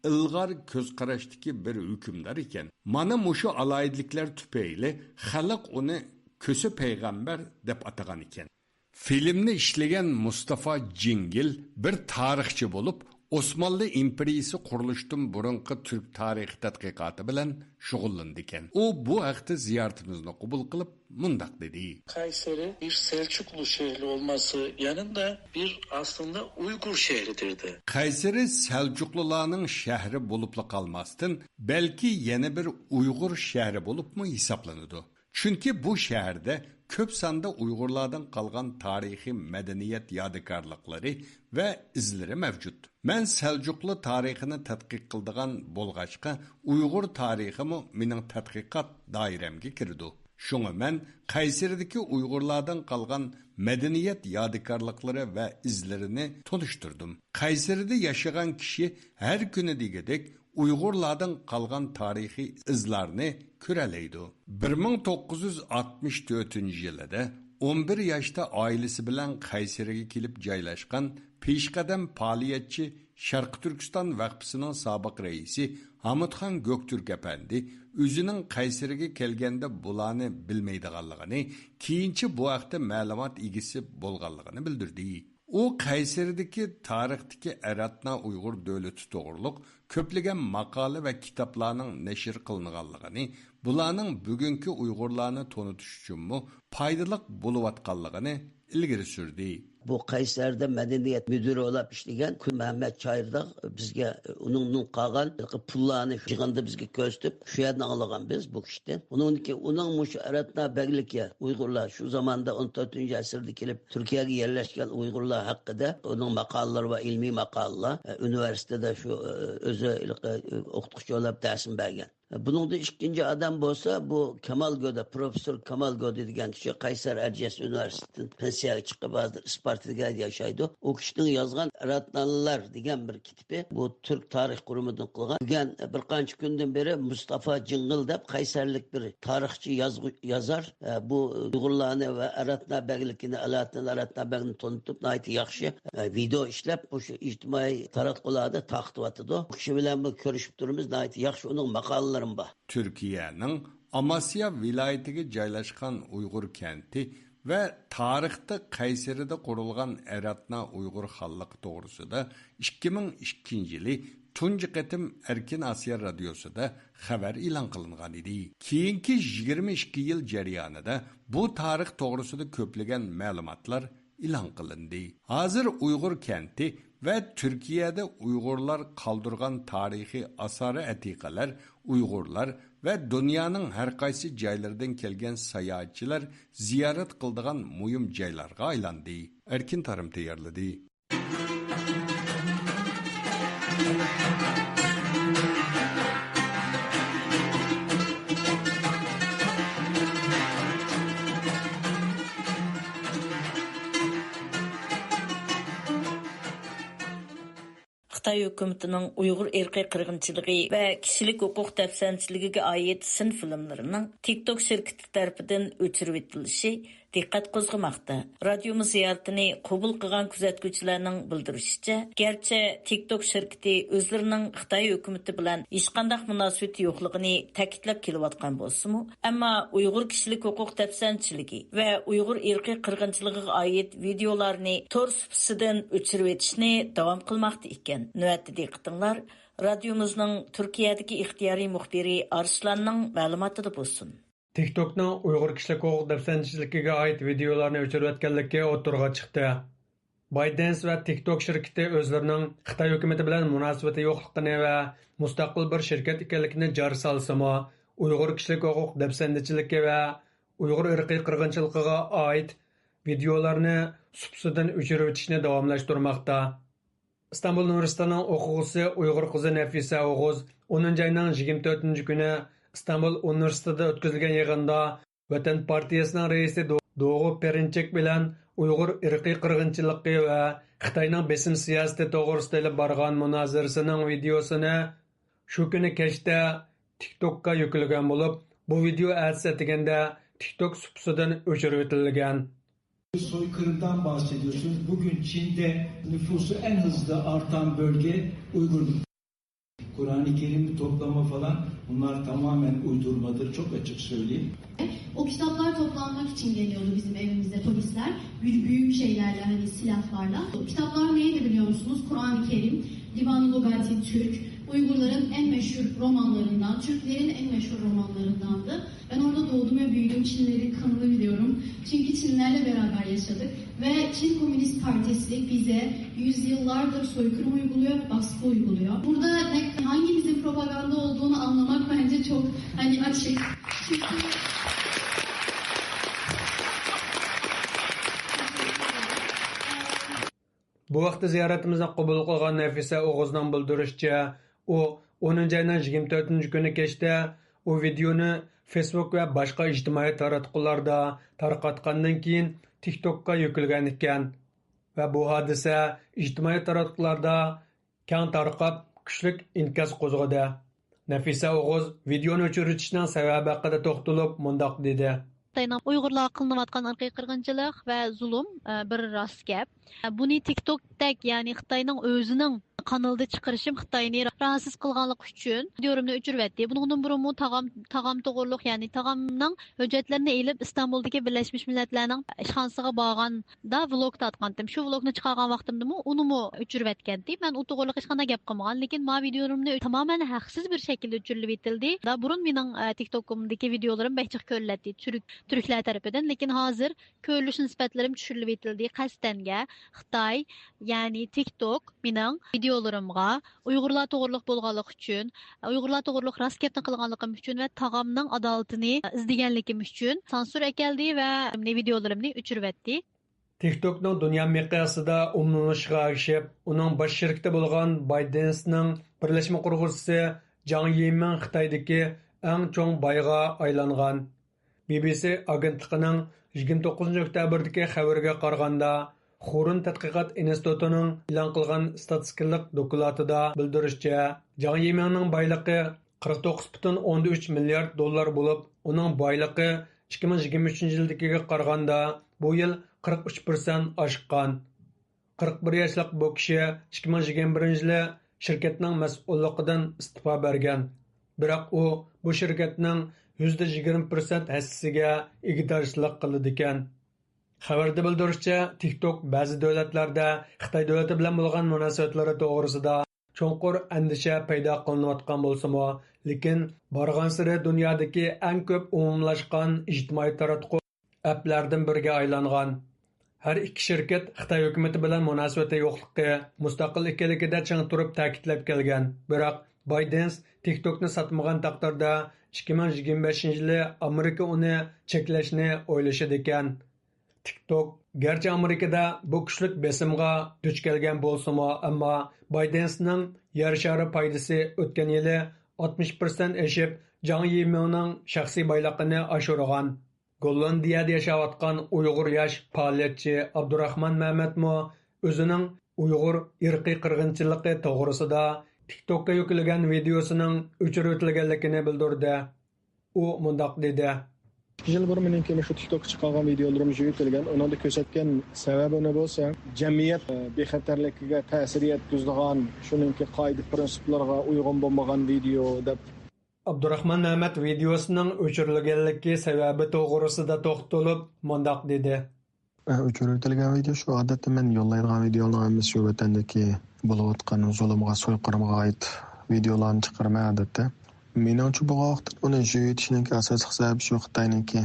ئىلغار كۆز قاراشتىكى بىر ھۆكۈمدار ئىكەن. مانا مۇشۇ ئالاھىدىلىكلەر تۈپەيلى خەلق ئۇنى كۆسە پەيغەمبەر دەپ ئاتىغان ئىكەن. فىلىمنى ئىشلىگەن مۇستافا جىڭگىل بىر تارىخچى بولۇپ، ئوسمانلى ئىمپېرىيىسى قۇرۇلۇشىدىن بۇرۇنقى تۈرك تارىخى تەتقىقاتى بىلەن شۇغۇللىنىدىكەن. ئۇ بۇ ھەقتە زىيارىتىمىزنى قوبۇل قىلىپ، مۇنداق دېدى. Kayseri bir Selçuklu şehri olması yanında bir aslında Uygur şehridir de. قەيسىرى سەلجۇقلۇلارنىڭ شەھىرى بولۇپلا قالماستىن، بەلكى يەنە بىر ئۇيغۇر شەھىرى بولۇپمۇ ھېسابلىنىدۇ. چۈنكى بۇ شەھەردە كۆپ ساندا ئۇيغۇرلاردىن قالغان تارىخىي مەدەنىيەت يادىكارلىقلىرى ۋە ئىزلىرى مەۋجۇت. مەن سەلجۇقلۇ تارىخىنى تەتقىق قىلىدىغان بولغاچقا، ئۇيغۇر تارىخىمۇ مېنىڭ تەتقىقات دائىرەمگە كىرىدۇ. شۇڭا مەن قەيسىردىكى ئۇيغۇرلاردىن قالغان مەدەنىيەت يادىكارلىقلىرى ۋە ئىزلىرىنى تونۇشتۇردۇم. قەيسىردە ياشىغان كىشى ھەر كۈنى دېگۈدەك ئۇيغۇرلاردىن قالغان تارىخىي ئىزلارنى كۆرەلەيدۇ. بىر مىڭ توققۇز يۈز ئاتمىش تۆتىنچى يىلىدا ئون بىر ياشتا ئائىلىسى بىلەن قەيسىرىگە كېلىپ جايلاشقان پېشقەدەم پائالىيەتچى، شەرقىي تۈركىستان ۋەقپىسىنىڭ سابىق رەئىسى ھامۇتخان گۆكتۈرك ئەپەندى ئۆزىنىڭ قەيسىرىگە كەلگەندە بۇلارنى بىلمەيدىغانلىقىنى، كېيىنچە بۇ ھەقتە مەلۇمات ئىگىسى بولغانلىقىنى بىلدۈردى. ئۇ قەيسىردىكى تارىختىكى ئەرەتنا ئۇيغۇر دۆلىتى توغرۇلۇق كۆپلىگەن ماقالە ۋە كىتابلارنىڭ نەشر قىلىنغانلىقىنى، بۇلارنىڭ بۈگۈنكى ئۇيغۇرلارنى تونۇتۇش ئۈچۈنمۇ پايدىلىق بولۇۋاتقانلىقىنى ئىلگىرى سۈردى. بۇ قەيسەردە مەدەنىيەت مۇدىرى بولاپ ئىشلىگەن كۈن مەمەت چايىرداغ بىزگە ئۇنىڭدىن قالغان پۇللارنى يىغىندا بىزگە كۆرسىتىپ، شۇ يەردىن ئاڭلىغان بىز بۇ كىشىدىن. ئۇنىڭدىكى، ئۇنىڭ مۇشۇ ئەرەتنا بەگلىكى ئۇيغۇرلار شۇ زاماندا ئون تۆتىنچى ئەسىردە كېلىپ تۈركىيەگە يەرلەشكەن ئۇيغۇرلار ھەققىدە ئۇنىڭ ماقالىلىرى ۋە ئىلمىي ماقالىلار، ئە، ئۇنىۋېرسىتېتتا شۇ، ئە، ئۆزى ھېلىقى، ئە، ئوقۇتقۇچى بولاپ دەرسنى بەرگەن. بۇنىڭدىن ئىككىنچى ئادەم بولسا بۇ كامال گۆدە، پروفېسسور كامال گۆدە دېگەن كىشى قەيسەر ئەرجەس ئۇنىۋېرسىتېتىدىن پېنسىيەگە چىقىپ، ھازىر ئىسپارتىدا ياشايدۇ. ئۇ كىشىنىڭ يازغان ئەرەتنالار دېگەن بىر كىتابى، بۇ تۈرك تارىخ قۇرۇمىدىن قىلغان. بۈگۈن بىر قانچە كۈندىن بېرى مۇستافا جىڭغىل دەپ قەيسەرلىك بىر تارىخچى يازغۇ-، يازار، ئە، بۇ ئۇيغۇرلارنى ۋە ئەرەتنا بەگلىكىنى، ئالائەتتىن ئەرەتنا بەگنى تونۇتۇپ، ناھايىتى ياخشى، ئە، ۋىدېئو ئىشلەپ، مۇشۇ ئىجتىمائىي تاراتقۇلاردا تارقىتىۋاتىدۇ. بۇ كىشى بىلەن بىر كۆرۈشۈپ تۇرىمىز، ناھايىتى ياخشى ئۇنىڭ ماقالىلىرىمۇ بار. تۈركىيەنىڭ ئاماسيا ۋىلايىتىگە جايلاشقان ئۇيغۇر كەنتى ۋە تارىختا قەيسىرىدە قۇرۇلغان ئەرەتنا ئۇيغۇر خانلىقى توغرىسىدا ئىككى مىڭ ئىككىنچى يىلى تۇنجى قېتىم ئەركىن ئاسىيا رادىيوسىدا خەۋەر ئېلان قىلىنغان ئىدى. كېيىنكى يىگىرمە ئىككى يىل جەريانىدا بۇ تارىخ توغرىسىدا كۆپلىگەن مەلۇماتلار ئېلان قىلىندى. ھازىر ئۇيغۇر كەنتى ۋە تۈركىيەدە ئۇيغۇرلار قالدۇرغان تارىخىي ئاسارە ئەتىقىلەر ئۇيغۇرلار ۋە دۇنيانىڭ ھەر قايسى جايلىرىدىن كەلگەن ساياھەتچىلەر زىيارەت قىلىدىغان مۇھىم جايلارغا ئايلاندى. ئەركىن تارىم تەييارلىدى. خىتاي ھۆكۈمىتىنىڭ ئۇيغۇر ئىرقىي قىرغىنچىلىقى ۋە كىشىلىك ھوقۇق دەپسەندىچىلىكىگە ئائىت سىن فىلىملىرىنىڭ تىك توك شىركىتى تەرىپىدىن ئۆچۈرۈۋېتىلىشى دىققەت قوزغىماقتا. رادىيومىز زىيارىتىنى قوبۇل قىلغان كۆزەتكۈچىلەرنىڭ بىلدۈرۈشىچە، گەرچە تىك توك شىركىتى ئۆزلىرىنىڭ خىتاي ھۆكۈمىتى بىلەن ھېچقانداق مۇناسىۋىتى يوقلۇقىنى تەكىتلەپ كېلىۋاتقان بولسىمۇ، ئەمما ئۇيغۇر كىشىلىك ھوقۇق دەپسەندىچىلىكى ۋە ئۇيغۇر ئىرقىي قىرغىنچىلىقىغا ئائىت ۋىدېئولارنى تور سۇپىسىدىن ئۆچۈرۈۋېتىشنى داۋام قىلماقتا ئىكەن. نۆۋەتتە دىققىتىڭلار رادىيومىزنىڭ تۈركىيەدىكى ئىختىيارىي مۇخبىرى ئارسلاننىڭ مەلۇماتىدا بولسۇن. تىك توكنىڭ ئۇيغۇر كىشىلىك ھوقۇق دەپسەندىچىلىكىگە ئائىت ۋىدېئولارنى ئۆچۈرۈۋەتكەنلىكى ئوتتۇرىغا چىقتى. بايتدېنس ۋە تىك توك شىركىتى ئۆزلىرىنىڭ خىتاي ھۆكۈمىتى بىلەن مۇناسىۋىتى يوقلۇقىنى ۋە مۇستەقىل بىر شىركەت ئىكەنلىكىنى جار سالسىمۇ، ئۇيغۇر كىشىلىك ھوقۇق دەپسەندىچىلىكى ۋە ئۇيغۇر ئىرقىي قىرغىنچىلىقىغا ئائىت ۋىدېئولارنى سۇپىسىدىن ئۆچۈرۈۋېتىشنى داۋاملاشتۇرماقتا. ئىستانبۇل ئۇنىۋېرسىتېتىنىڭ ئوقۇغۇچىسى ئۇيغۇر قىزى نەفىسە ئوغۇز ئونىنچى ئاينىڭ يىگىرمە تۆتىنچى كۈنى ئىستانبۇل ئۇنىۋېرسىتېتىدا ئۆتكۈزۈلگەن يىغىندا ۋەتەن پارتىيەسىنىڭ رەئىسى دو-، دوغۇ پېرىنچەك بىلەن ئۇيغۇر ئىرقىي قىرغىنچىلىقى ۋە خىتاينىڭ بېسىم سىياسىتى توغرىسىدا ئېلىپ بارغان مۇنازىرىسىنىڭ ۋىدېيوسىنى شۇ كۈنى كەچتە تىك توكقا يۈكلىگەن بولۇپ، بۇ ۋىدېيو ئەتىسى ئەتىگەندە تىك توك سۇپىسىدىن ئۆچۈرۈۋېتىلگەن. Soykırımdan bahsediyorsunuz. Bugün Çin'de nüfusu en hızlı artan bölge Uygur. Kur'an-ı Kerim'i toplama falan bunlar tamamen uydurmadır. Çok açık söyleyeyim. O kitaplar toplanmak için geliyordu bizim evimize polisler. Büyük, büyük şeylerle, hani silahlarla. O kitaplar neydi biliyor musunuz? Kur'an-ı Kerim, Divan-ı Lugati Türk, Uygurların en meşhur romanlarından, Türklerin en meşhur romanlarındandı. Ben orada doğdum ve büyüdüm. Çinlerin kanını biliyorum. Çünkü Çinlerle beraber yaşadık. Ve Çin Komünist Partisi bize yüzyıllardır soykırım uyguluyor, baskı uyguluyor. Burada ne, hangimizin propaganda olduğunu anlamak bence çok, hani, açık. Çünkü بۇ ھەقتە زىيارىتىمىزنى قوبۇل قىلغان نەفىسە ئوغۇزنىڭ بىلدۈرۈشىچە، ئۇ ئونىنچى ئاينىڭ يىگىرمە تۆتىنچى كۈنى كەچتە ئۇ ۋىدېيونى فېيسبۇك ۋە باشقا ئىجتىمائىي تاراتقۇلاردا تارقاتقاندىن كېيىن، تىك توكقا يۈكلىگەن ئىكەن. ۋە بۇ ھادىسە ئىجتىمائىي تاراتقۇلاردا كەڭ تارقاپ، كۈچلۈك ئىنكاس قوزغىدى. نەفىسە ئوغۇز ۋىدېيونى ئۆچۈرۈۋېتىشنىڭ سەۋەبى ھەققىدە توختىلىپ مۇنداق دېدى. خىتاينىڭ ئۇيغۇرلارغا قىلىنىۋاتقان ئىرقىي قىرغىنچىلىق ۋە زۇلۇم، ئە، بىر راست گەپ. بۇنى تىك توكتەك، يەنى خىتاينىڭ ئۆزىنىڭ قانىلىدا چىقىرىشىم خىتاينى راھەتسىز قىلغانلىقى ئۈچۈن ۋىدېيولىرىمنى ئۆچۈرۈۋەتتى. بۇنىڭدىن بۇرۇنمۇ تاغام، تاغام توغرۇلۇق، يەنى تاغامنىڭ ھۆججەتلىرىنى ئېلىپ، ئىستانبۇلدىكى بىرلەشمىش مىللەتلەرنىڭ ئىشخانىسىغا بارغاندا ۋلوگ تارتقانتىم. شۇ ۋلوگنى چىقارغان ۋاقتىمدىمۇ ئۇنىمۇ ئۆچۈرۈۋەتكەنتى. مەن ئۇ توغرىلىق ھېچقانداق گەپ قىلمىغان، لېكىن ما ۋىدېيولىرىمنى تامامەن ھەقسىز بىر شەكىلدە ئۆچۈرۈلۈۋېتىلدى. دا بۇرۇن مېنىڭ، ئە، تىك توكۇمدىكى ۋىدېيولىرىم بەك جىق كۆرۈلەتتى تۈرك، تۈركلەر تەرىپىدىن، لېكىن ھازىر كۆرۈلۈش نىسبەتلىرىم چۈشۈرۈلۈۋېتىلدى قەستەنگە. خىتاي، يەنى تىك توك مېنىڭ ۋىدېيولىرىمغا ئۇيغۇرلار توغرۇلۇق بولغانلىقى ئۈچۈن، ئۇيغۇرلار توغرۇلۇق راست گەپنى قىلغانلىقىم ئۈچۈن ۋە تاغامنىڭ ئادالىتىنى ئىزدىگەنلىكىم ئۈچۈن سانسۇر ئەكەلدى ۋە ۋىدېيولىرىمنى ئۆچۈرۈۋەتتى. تىك توكنىڭ دۇنيا مىقياسىدا ئومۇملىشىشىغا ئەگىشىپ، ئۇنىڭ باش شېرىكىتى بولغان بايتدېنسنىڭ بىرلەشمە قۇرغۇچىسى جاڭ يىمىڭ خىتايدىكى ئەڭ چوڭ بايغا ئايلانغان. بى بى سى ئاگېنتلىقىنىڭ يىگىرمە توققۇزىنچى ئۆكتەبىردىكى خەۋىرىگە قارىغاندا، خۇرۇن تەتقىقات ئىنستىتۇتىنىڭ ئېلان قىلغان ئىستاتىستىكىلىق دوكلاتىدا بىلدۈرۈشىچە، جاڭ يىمىڭنىڭ بايلىقى قىرىق توققۇز پۈتۈن ئوندىن ئۈچ مىليارد دوللار بولۇپ، ئۇنىڭ بايلىقى ئىككى مىڭ يىگىرمە ئۈچىنچى يىلدىكىگە قارىغاندا بۇ يىل قىرىق ئۈچ پىرسەنت ئاشقان. قىرىق بىر ياشلىق بۇ كىشى ئىككى مىڭ يىگىرمە بىرىنچى يىلى شىركەتنىڭ مەسئۇللۇقىدىن ئىستېپا بەرگەن. بىراق ئۇ بۇ شىركەتنىڭ يۈزدە يىگىرمە پىرسەنت ھەسسىسىگە ئىگىدارچىلىق قىلىدىكەن. خەۋەردە بىلدۈرۈشىچە، تىك توك بەزى دۆلەتلەردە خىتاي دۆلىتى بىلەن بولغان مۇناسىۋەتلىرى توغرىسىدا چوڭقۇر ئەندىشە پەيدا قىلىنىۋاتقان بولسىمۇ، لېكىن بارغانسېرى دۇنيادىكى ئەڭ كۆپ ئومۇملاشقان ئىجتىمائىي تاراتقۇ ئەپلەردىن بىرىگە ئايلانغان. ھەر ئىككى شىركەت خىتاي ھۆكۈمىتى بىلەن مۇناسىۋىتى يوقلۇقى، مۇستەقىل ئىكەنلىكىدە چىڭ تۇرۇپ تەكىتلەپ كەلگەن. بىراق بايدېنس تىك توكنى ساتمىغان تەقدىردە، ئىككى مىڭ يىگىرمە بەشىنچى يىلى ئامېرىكا ئۇنى چەكلەشنى ئويلىشىدىكەن. تىك توك گەرچە ئامېرىكىدا بۇ كۈچلۈك بېسىمغا دۇچ كەلگەن بولسىمۇ، ئەمما بايدېنسنىڭ يەر شارى پايدىسى ئۆتكەن يىلى ئاتمىش پىرسەنت ئېشىپ، جاڭ يىمىڭنىڭ شەخسىي بايلىقىنى ئاشۇرغان. گوللاندىيەدە ياشاۋاتقان ئۇيغۇر ياش پائالىيەتچى ئابدۇراخمان مەمەتمۇ ئۆزىنىڭ ئۇيغۇر ئىرقىي قىرغىنچىلىقى توغرىسىدا تىك توكقا يۈكلىگەن ۋىدېيوسىنىڭ ئۆچۈرۈۋېتىلگەنلىكىنى بىلدۈردى. ئۇ مۇنداق دېدى. ئىككى يىل بۇرۇن مېنىڭكى مۇشۇ تىك توكقا چىقارغان ۋىدېيولىرىم يۆتىلگەن. ئۇنىڭدا كۆرسەتكەن سەۋەبىنى بولسا، جەمئىيەت، ئە، بىخەتەرلىكىگە تەسىر يەتكۈزىدىغان، شۇنىڭكى قائىدە پىرىنسىپلىرىغا ئۇيغۇن بولمىغان ۋىدېيو دەپ. ئابدۇراخمان مەمەت ۋىدېيوسىنىڭ ئۆچۈرۈلگەنلىكى سەۋەبى توغرىسىدا توختىلىپ مۇنداق دېدى. ئۆچۈرۈۋېتىلگەن ۋىدېو شۇ، ئادەتتە مەن يوللايدىغان ۋىدېولارنىڭ ھەممىسى شۇ ۋەتەندىكى بولۇۋاتقان زۇلۇمغا، سويقىرىمغا ئائىت ۋىدېولارنى چىقىرىمەن ئادەتتە. مېنىڭچە بولغان ۋاقىتتا ئۇنى يۆتىشنىڭكى ئاساسلىق سەۋەبى شۇ خىتاينىڭكى،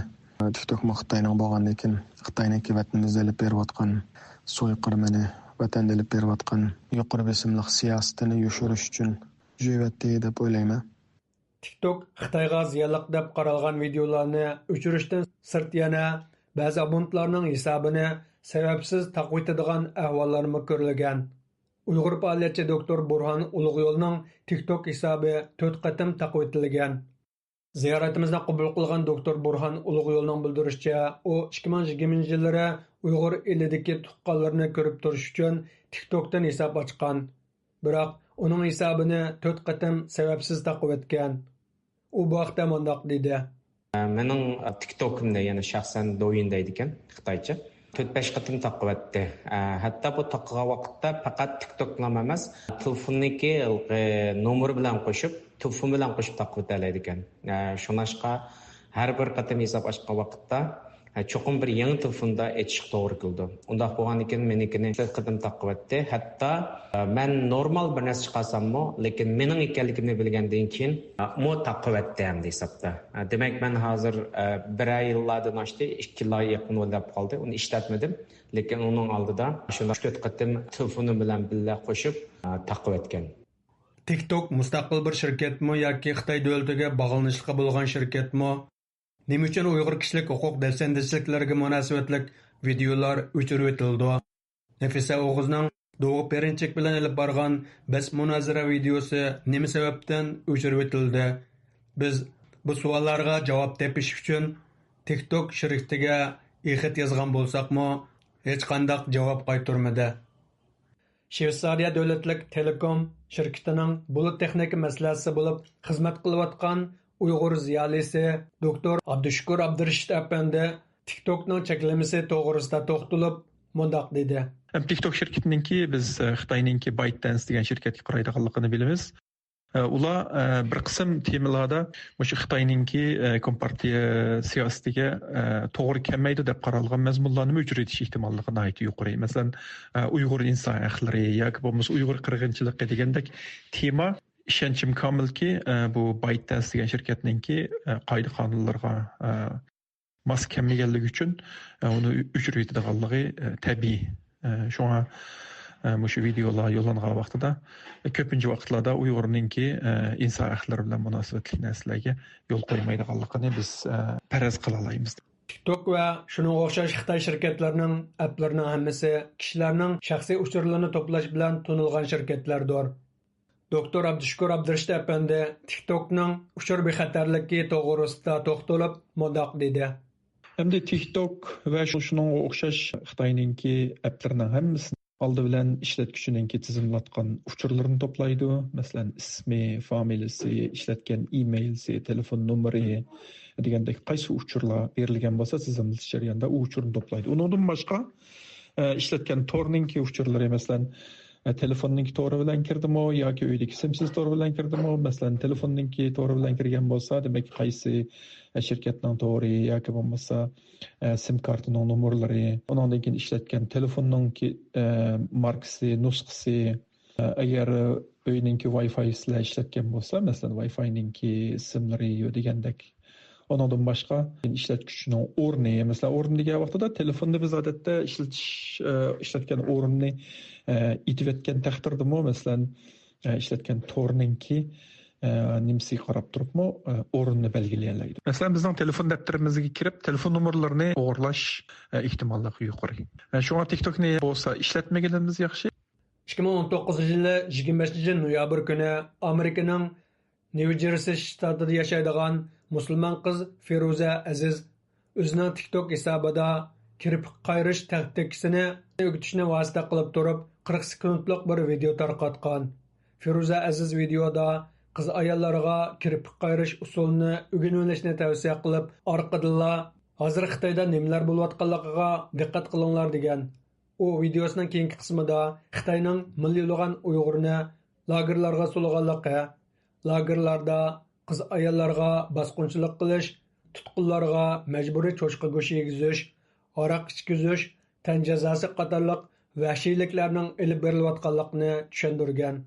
تىك توكمۇ خىتاينىڭ بولغاندىن كېيىن، خىتاينىڭكى ۋەتىنىمىزدە ئېلىپ بېرىۋاتقان سويقىرىمىنى، ۋەتەندە ئېلىپ بېرىۋاتقان يۇقىرى بېسىملىق سىياسىتىنى يوشۇرۇش ئۈچۈن يۆتەۋەتتى دەپ ئويلايمەن. تىك توك خىتايغا زىيانلىق دەپ قارالغان ۋىدېئولارنى ئۆچۈرۈشتىن سىرت يەنە بەزى ئابونتلارنىڭ ھېسابىنى سەۋەبسىز تاقىۋېتىدىغان ئەھۋاللارمۇ كۆرۈلگەن. ئۇيغۇر پائالىيەتچى دوكتور بۇرھان ئۇلۇغيولنىڭ تىك توك ھېسابى تۆت قېتىم تاقىۋېتىلگەن. زىيارىتىمىزنى قوبۇل قىلغان دوكتور بۇرھان ئۇلۇغيولنىڭ بىلدۈرۈشىچە، ئۇ ئىككى مىڭ يىگىرمىنچى يىللىرى ئۇيغۇر ئېلىدىكى تۇغقانلىرىنى كۆرۈپ تۇرۇش ئۈچۈن تىكتوكتىن ھېساب ئاچقان. بىراق ئۇنىڭ ھېسابىنى تۆت قېتىم سەۋەبسىز تاقىۋەتكەن. ئۇ بۇ ھەقتە مۇنداق دېدى. مېنىڭ تىكتوكىمدا، يەنى شەخسەن دويىن دەيدىكەن خىتايچە. تۆت-بەش قېتىم تاقىۋەتتى. ھەتتا بۇ تاقىغان ۋاقىتتا پەقەت تىكتوكلا ئەمەس، تېلېفوننىڭكى ھېلىقى نومۇرى بىلەن قوشۇپ، تېلېفون بىلەن قوشۇپ تاقىۋېتەلەيدىكەن. شۇڭلاشقا ھەر بىر قېتىم ھېساب ئاچقان ۋاقىتتا، ھە، چوقۇم بىر يېڭى تېلېفوندا ئېچىشقا توغرا كېلىدۇ. ئۇنداق بولغاندىكىن مېنىڭكىنى تۆت قېتىم تاقىۋەتتى. ھەتتا، ئە، مەن نورمال بىر نەرسە چىقارساممۇ، لېكىن مېنىڭ ئىكەنلىكىمنى بىلگەندىن كېيىن، ئە، مۇ تاقىۋەتتى ئەمدى ھېسابتا. ئە، دېمەك، مەن ھازىر، ئە، بىرەر يىللاردىن ئاشتى، ئىككى يىللارغا يېقىن بولۇپ قالدى. ئۇنى ئىشلەتمىدىم. لېكىن ئۇنىڭ ئالدىدا شۇنداق ئۈچ تۆت قېتىم تېلېفونۇم بىلەن بىللە قوشۇپ، ئە، تاقىۋەتكەن. تىكتوك مۇستەقىل بىر شىركەتمۇ ياكى خىتاي دۆلىتىگە باغلىنىشلىقى بولغان شىركەتمۇ؟ نېمە ئۈچۈن ئۇيغۇر كىشىلىك ھوقۇق دەپسەندىچىلىكلىرىگە مۇناسىۋەتلىك ۋىدېئولار ئۆچۈرۈۋېتىلىدۇ؟ نەفىسە ئوغۇزنىڭ دوغۇ پىرىنچىك بىلەن ئېلىپ بارغان بەس مۇنازىرە ۋىدېئوسى نېمە سەۋەبتىن ئۆچۈرۈۋېتىلدى؟ بىز بۇ سوئاللارغا جاۋاب تېپىش ئۈچۈن تىكتوك شىركىتىگە ئېخەت يازغان بولساقمۇ، ھېچقانداق جاۋاب قايتۇرمىدى. شۋېتسارىيە دۆلەتلىك تېلېكوم شىركىتىنىڭ بۇلۇت تېخنىكا مەسلىھەتچىسى بولۇپ خىزمەت قىلىۋاتقان ئۇيغۇر زىيالىيسى دوكتور ئابدۇشۈكۈر ئابدۇرېشىت ئەپەندى تىكتوكنىڭ چەكلىمىسى توغرىسىدا توختىلىپ مۇنداق دېدى. ھەم تىكتوك شىركىتىنىڭكى، بىز، ئە، خىتاينىڭكى بايتدەنس دېگەن شىركەتكە قارايدىغانلىقىنى بىلىمىز. ئە، ئۇلار، ئە، بىر قىسىم تېمىلاردا مۇشۇ خىتاينىڭكى، ئە، كومپارتىيە سىياسىتىگە، ئە، توغرا كەلمەيدۇ دەپ قارالغان مەزمۇنلارنىمۇ ئۆچۈرۈۋېتىش ئېھتىماللىقى ناھايىتى يۇقىرى. مەسىلەن، ئە، ئۇيغۇر ئىنسان ھەقلىرى ياكى بولمىسا ئۇيغۇر قىرغىنچىلىقى دېگەندەك تېما، ئىشەنچىم كامىلكى، ئە، بۇ بايتدەنس دېگەن شىركەتنىڭكى، ئە، قائىدە قانۇنلىرىغا، ئە، ماس كەلمىگەنلىكى ئۈچۈن، ئە، ئۇنى ئۆچۈرۈۋېتىدىغانلىقى، ئە، تەبىئىي. ئە، شۇڭا، ئە، مۇشۇ ۋىدېئولار يوللانغان ۋاقتىدا، ئە، كۆپىنچە ۋاقىتلاردا ئۇيغۇرنىڭكى، ئە، ئىنسان ھەقلىرى بىلەن مۇناسىۋەتلىك نەرسىلەرگە يول قويمايدىغانلىقىنى بىز، ئە، پەرەز قىلالايمىز. تىكتوك ۋە شۇنىڭغا ئوخشاش خىتاي شىركەتلىرىنىڭ ئەپلىرىنىڭ ھەممىسى كىشىلەرنىڭ شەخسىي ئۇچۇرلىرىنى توپلاش بىلەن تونۇلغان شىركەتلەردۇر. دوكتور ئابدۇشۈكۈر ئابدۇرېشىت ئەپەندى تىكتوكنىڭ ئۇچۇر بىخەتەرلىكى توغرىسىدا توختىلىپ مۇنداق دېدى. ئەمدى تىكتوك ۋە شۇ، شۇنىڭغا ئوخشاش خىتاينىڭكى ئەپلىرىنىڭ ھەممىسىنى ئالدى بىلەن ئىشلەتكۈچىنىڭكى تىزىملاتقان ئۇچۇرلىرىنى توپلايدۇ. مەسىلەن، ئىسمى، فامىلىسى، ئىشلەتكەن ئىمېيلسى، تېلېفون نومۇرى دېگەندەك قايسى ئۇچۇرلار بېرىلگەن بولسا، تىزىملىتىش جەريانىدا ئۇ ئۇچۇرنى توپلايدۇ. ئۇنىڭدىن باشقا، ئە، ئىشلەتكەن تورنىڭكى ئۇچۇرلىرى، مەسىلەن، ئە، تېلېفوننىڭكى تورى بىلەن كىردىمۇ ياكى ئۆيدىكى سىمسىز تورى بىلەن كىردىمۇ؟ مەسىلەن، تېلېفوننىڭكى تورى بىلەن كىرگەن بولسا، دېمەك، قايسى، ئە، شىركەتنىڭ تورى ياكى بولمىسا، ئە، سىم كارتىنىڭ نومۇرلىرى، ئۇنىڭدىن كېيىن ئىشلەتكەن تېلېفوننىڭكى، ئە، ماركىسى، نۇسخىسى، ئە، ئەگەر ئۆينىڭكى ۋاي فاي سىلەر ئىشلەتكەن بولسا، مەسىلەن، ۋاي فاينىڭكى سىملىرى دېگەندەك. ئۇنىڭدىن باشقا، ئىشلەتكۈچىنىڭ ئورنى، مەسىلەن، ئورنى دېگەن ۋاقتىدا تېلېفوننى بىز ئادەتتە ئىشلىتىش، ئە، ئىشلەتكەن ئورنىنى، ئە، ئېيتىۋەتكەن تەقدىردىمۇ، مەسىلەن، ئە، ئىشلەتكەن تورنىڭكى، ئە، نېمىسىگە قاراپ تۇرۇپمۇ، ئە، ئورنىنى بەلگىلىيەلەيدۇ. مەسىلەن، بىزنىڭ تېلېفون دەپتىرىمىزگە كىرىپ، تېلېفون نومۇرلىرىنى ئوغرىلاش، ئە، ئېھتىماللىقى يۇقىرى. ئە، شۇڭا تىكتوكنى بولسا ئىشلەتمىگىنىمىز ياخشى. ئىككى مىڭ ئون توققۇزىنچى يىلى يىگىرمە بەشىنچى نويابىر كۈنى ئامېرىكىنىڭ نيۇ جېرسى شتاتىدا ياشايدىغان مۇسۇلمان قىز فىرۇزە ئەزىز ئۆزىنىڭ تىكتوك ھېسابىدا كىرپىك قايرىش تاكتىكىسىنى ئۆگىتىشنى ۋاسىتە قىلىپ تۇرۇپ، قىرىق سېكۇنتلۇق بىر ۋىدېئو تارقاتقان. فىرۇزە ئەزىز ۋىدېئودا قىز ئاياللارغا كىرپىك قايرىش ئۇسۇلىنى ئۆگىنىۋېلىشنى تەۋسىيە قىلىپ، ئارقىدىنلا ھازىر خىتايدا نېمىلەر بولۇۋاتقانلىقىغا دىققەت قىلىڭلار دېگەن. ئۇ ۋىدېئوسىنىڭ كېيىنكى قىسمىدا خىتاينىڭ مىللىي ئۇلۇغۋار ئۇيغۇرنى لاگېرلارغا سولىغانلىقى، لاگېرلاردا قىز-ئاياللارغا باسقۇنچىلىق قىلىش، تۇتقۇنلارغا مەجبۇرىي چوشقا گۆشى يېگۈزۈش، ھاراق ئىچكۈزۈش، تەن جازاسى قاتارلىق ۋەھشىيلىكلەرنىڭ ئېلىپ بېرىلىۋاتقانلىقىنى چۈشەندۈرگەن.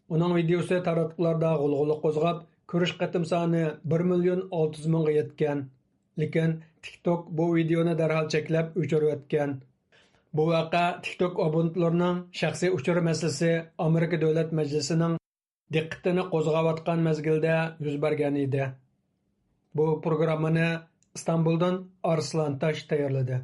ئۇنىڭ ۋىدېئوسى تاراتقۇلاردا غۇلغۇلا قوزغاپ، كۆرۈش قېتىم سانى بىر مىليون ئالتە يۈز مىڭغا يەتكەن. لېكىن تىكتوك بۇ ۋىدېئونى دەرھال چەكلەپ ئۆچۈرۈۋەتكەن. بۇ ۋەقە تىكتوك ئابونتلىرىنىڭ شەخسىي ئۇچۇر مەسىلىسى ئامېرىكا دۆلەت مەجلىسىنىڭ دىققىتىنى قوزغاۋاتقان مەزگىلدە يۈز بەرگەن ئىدى. بۇ پروگراممىنى ئىستانبۇلدىن ئارسلان تاش تەييارلىدى.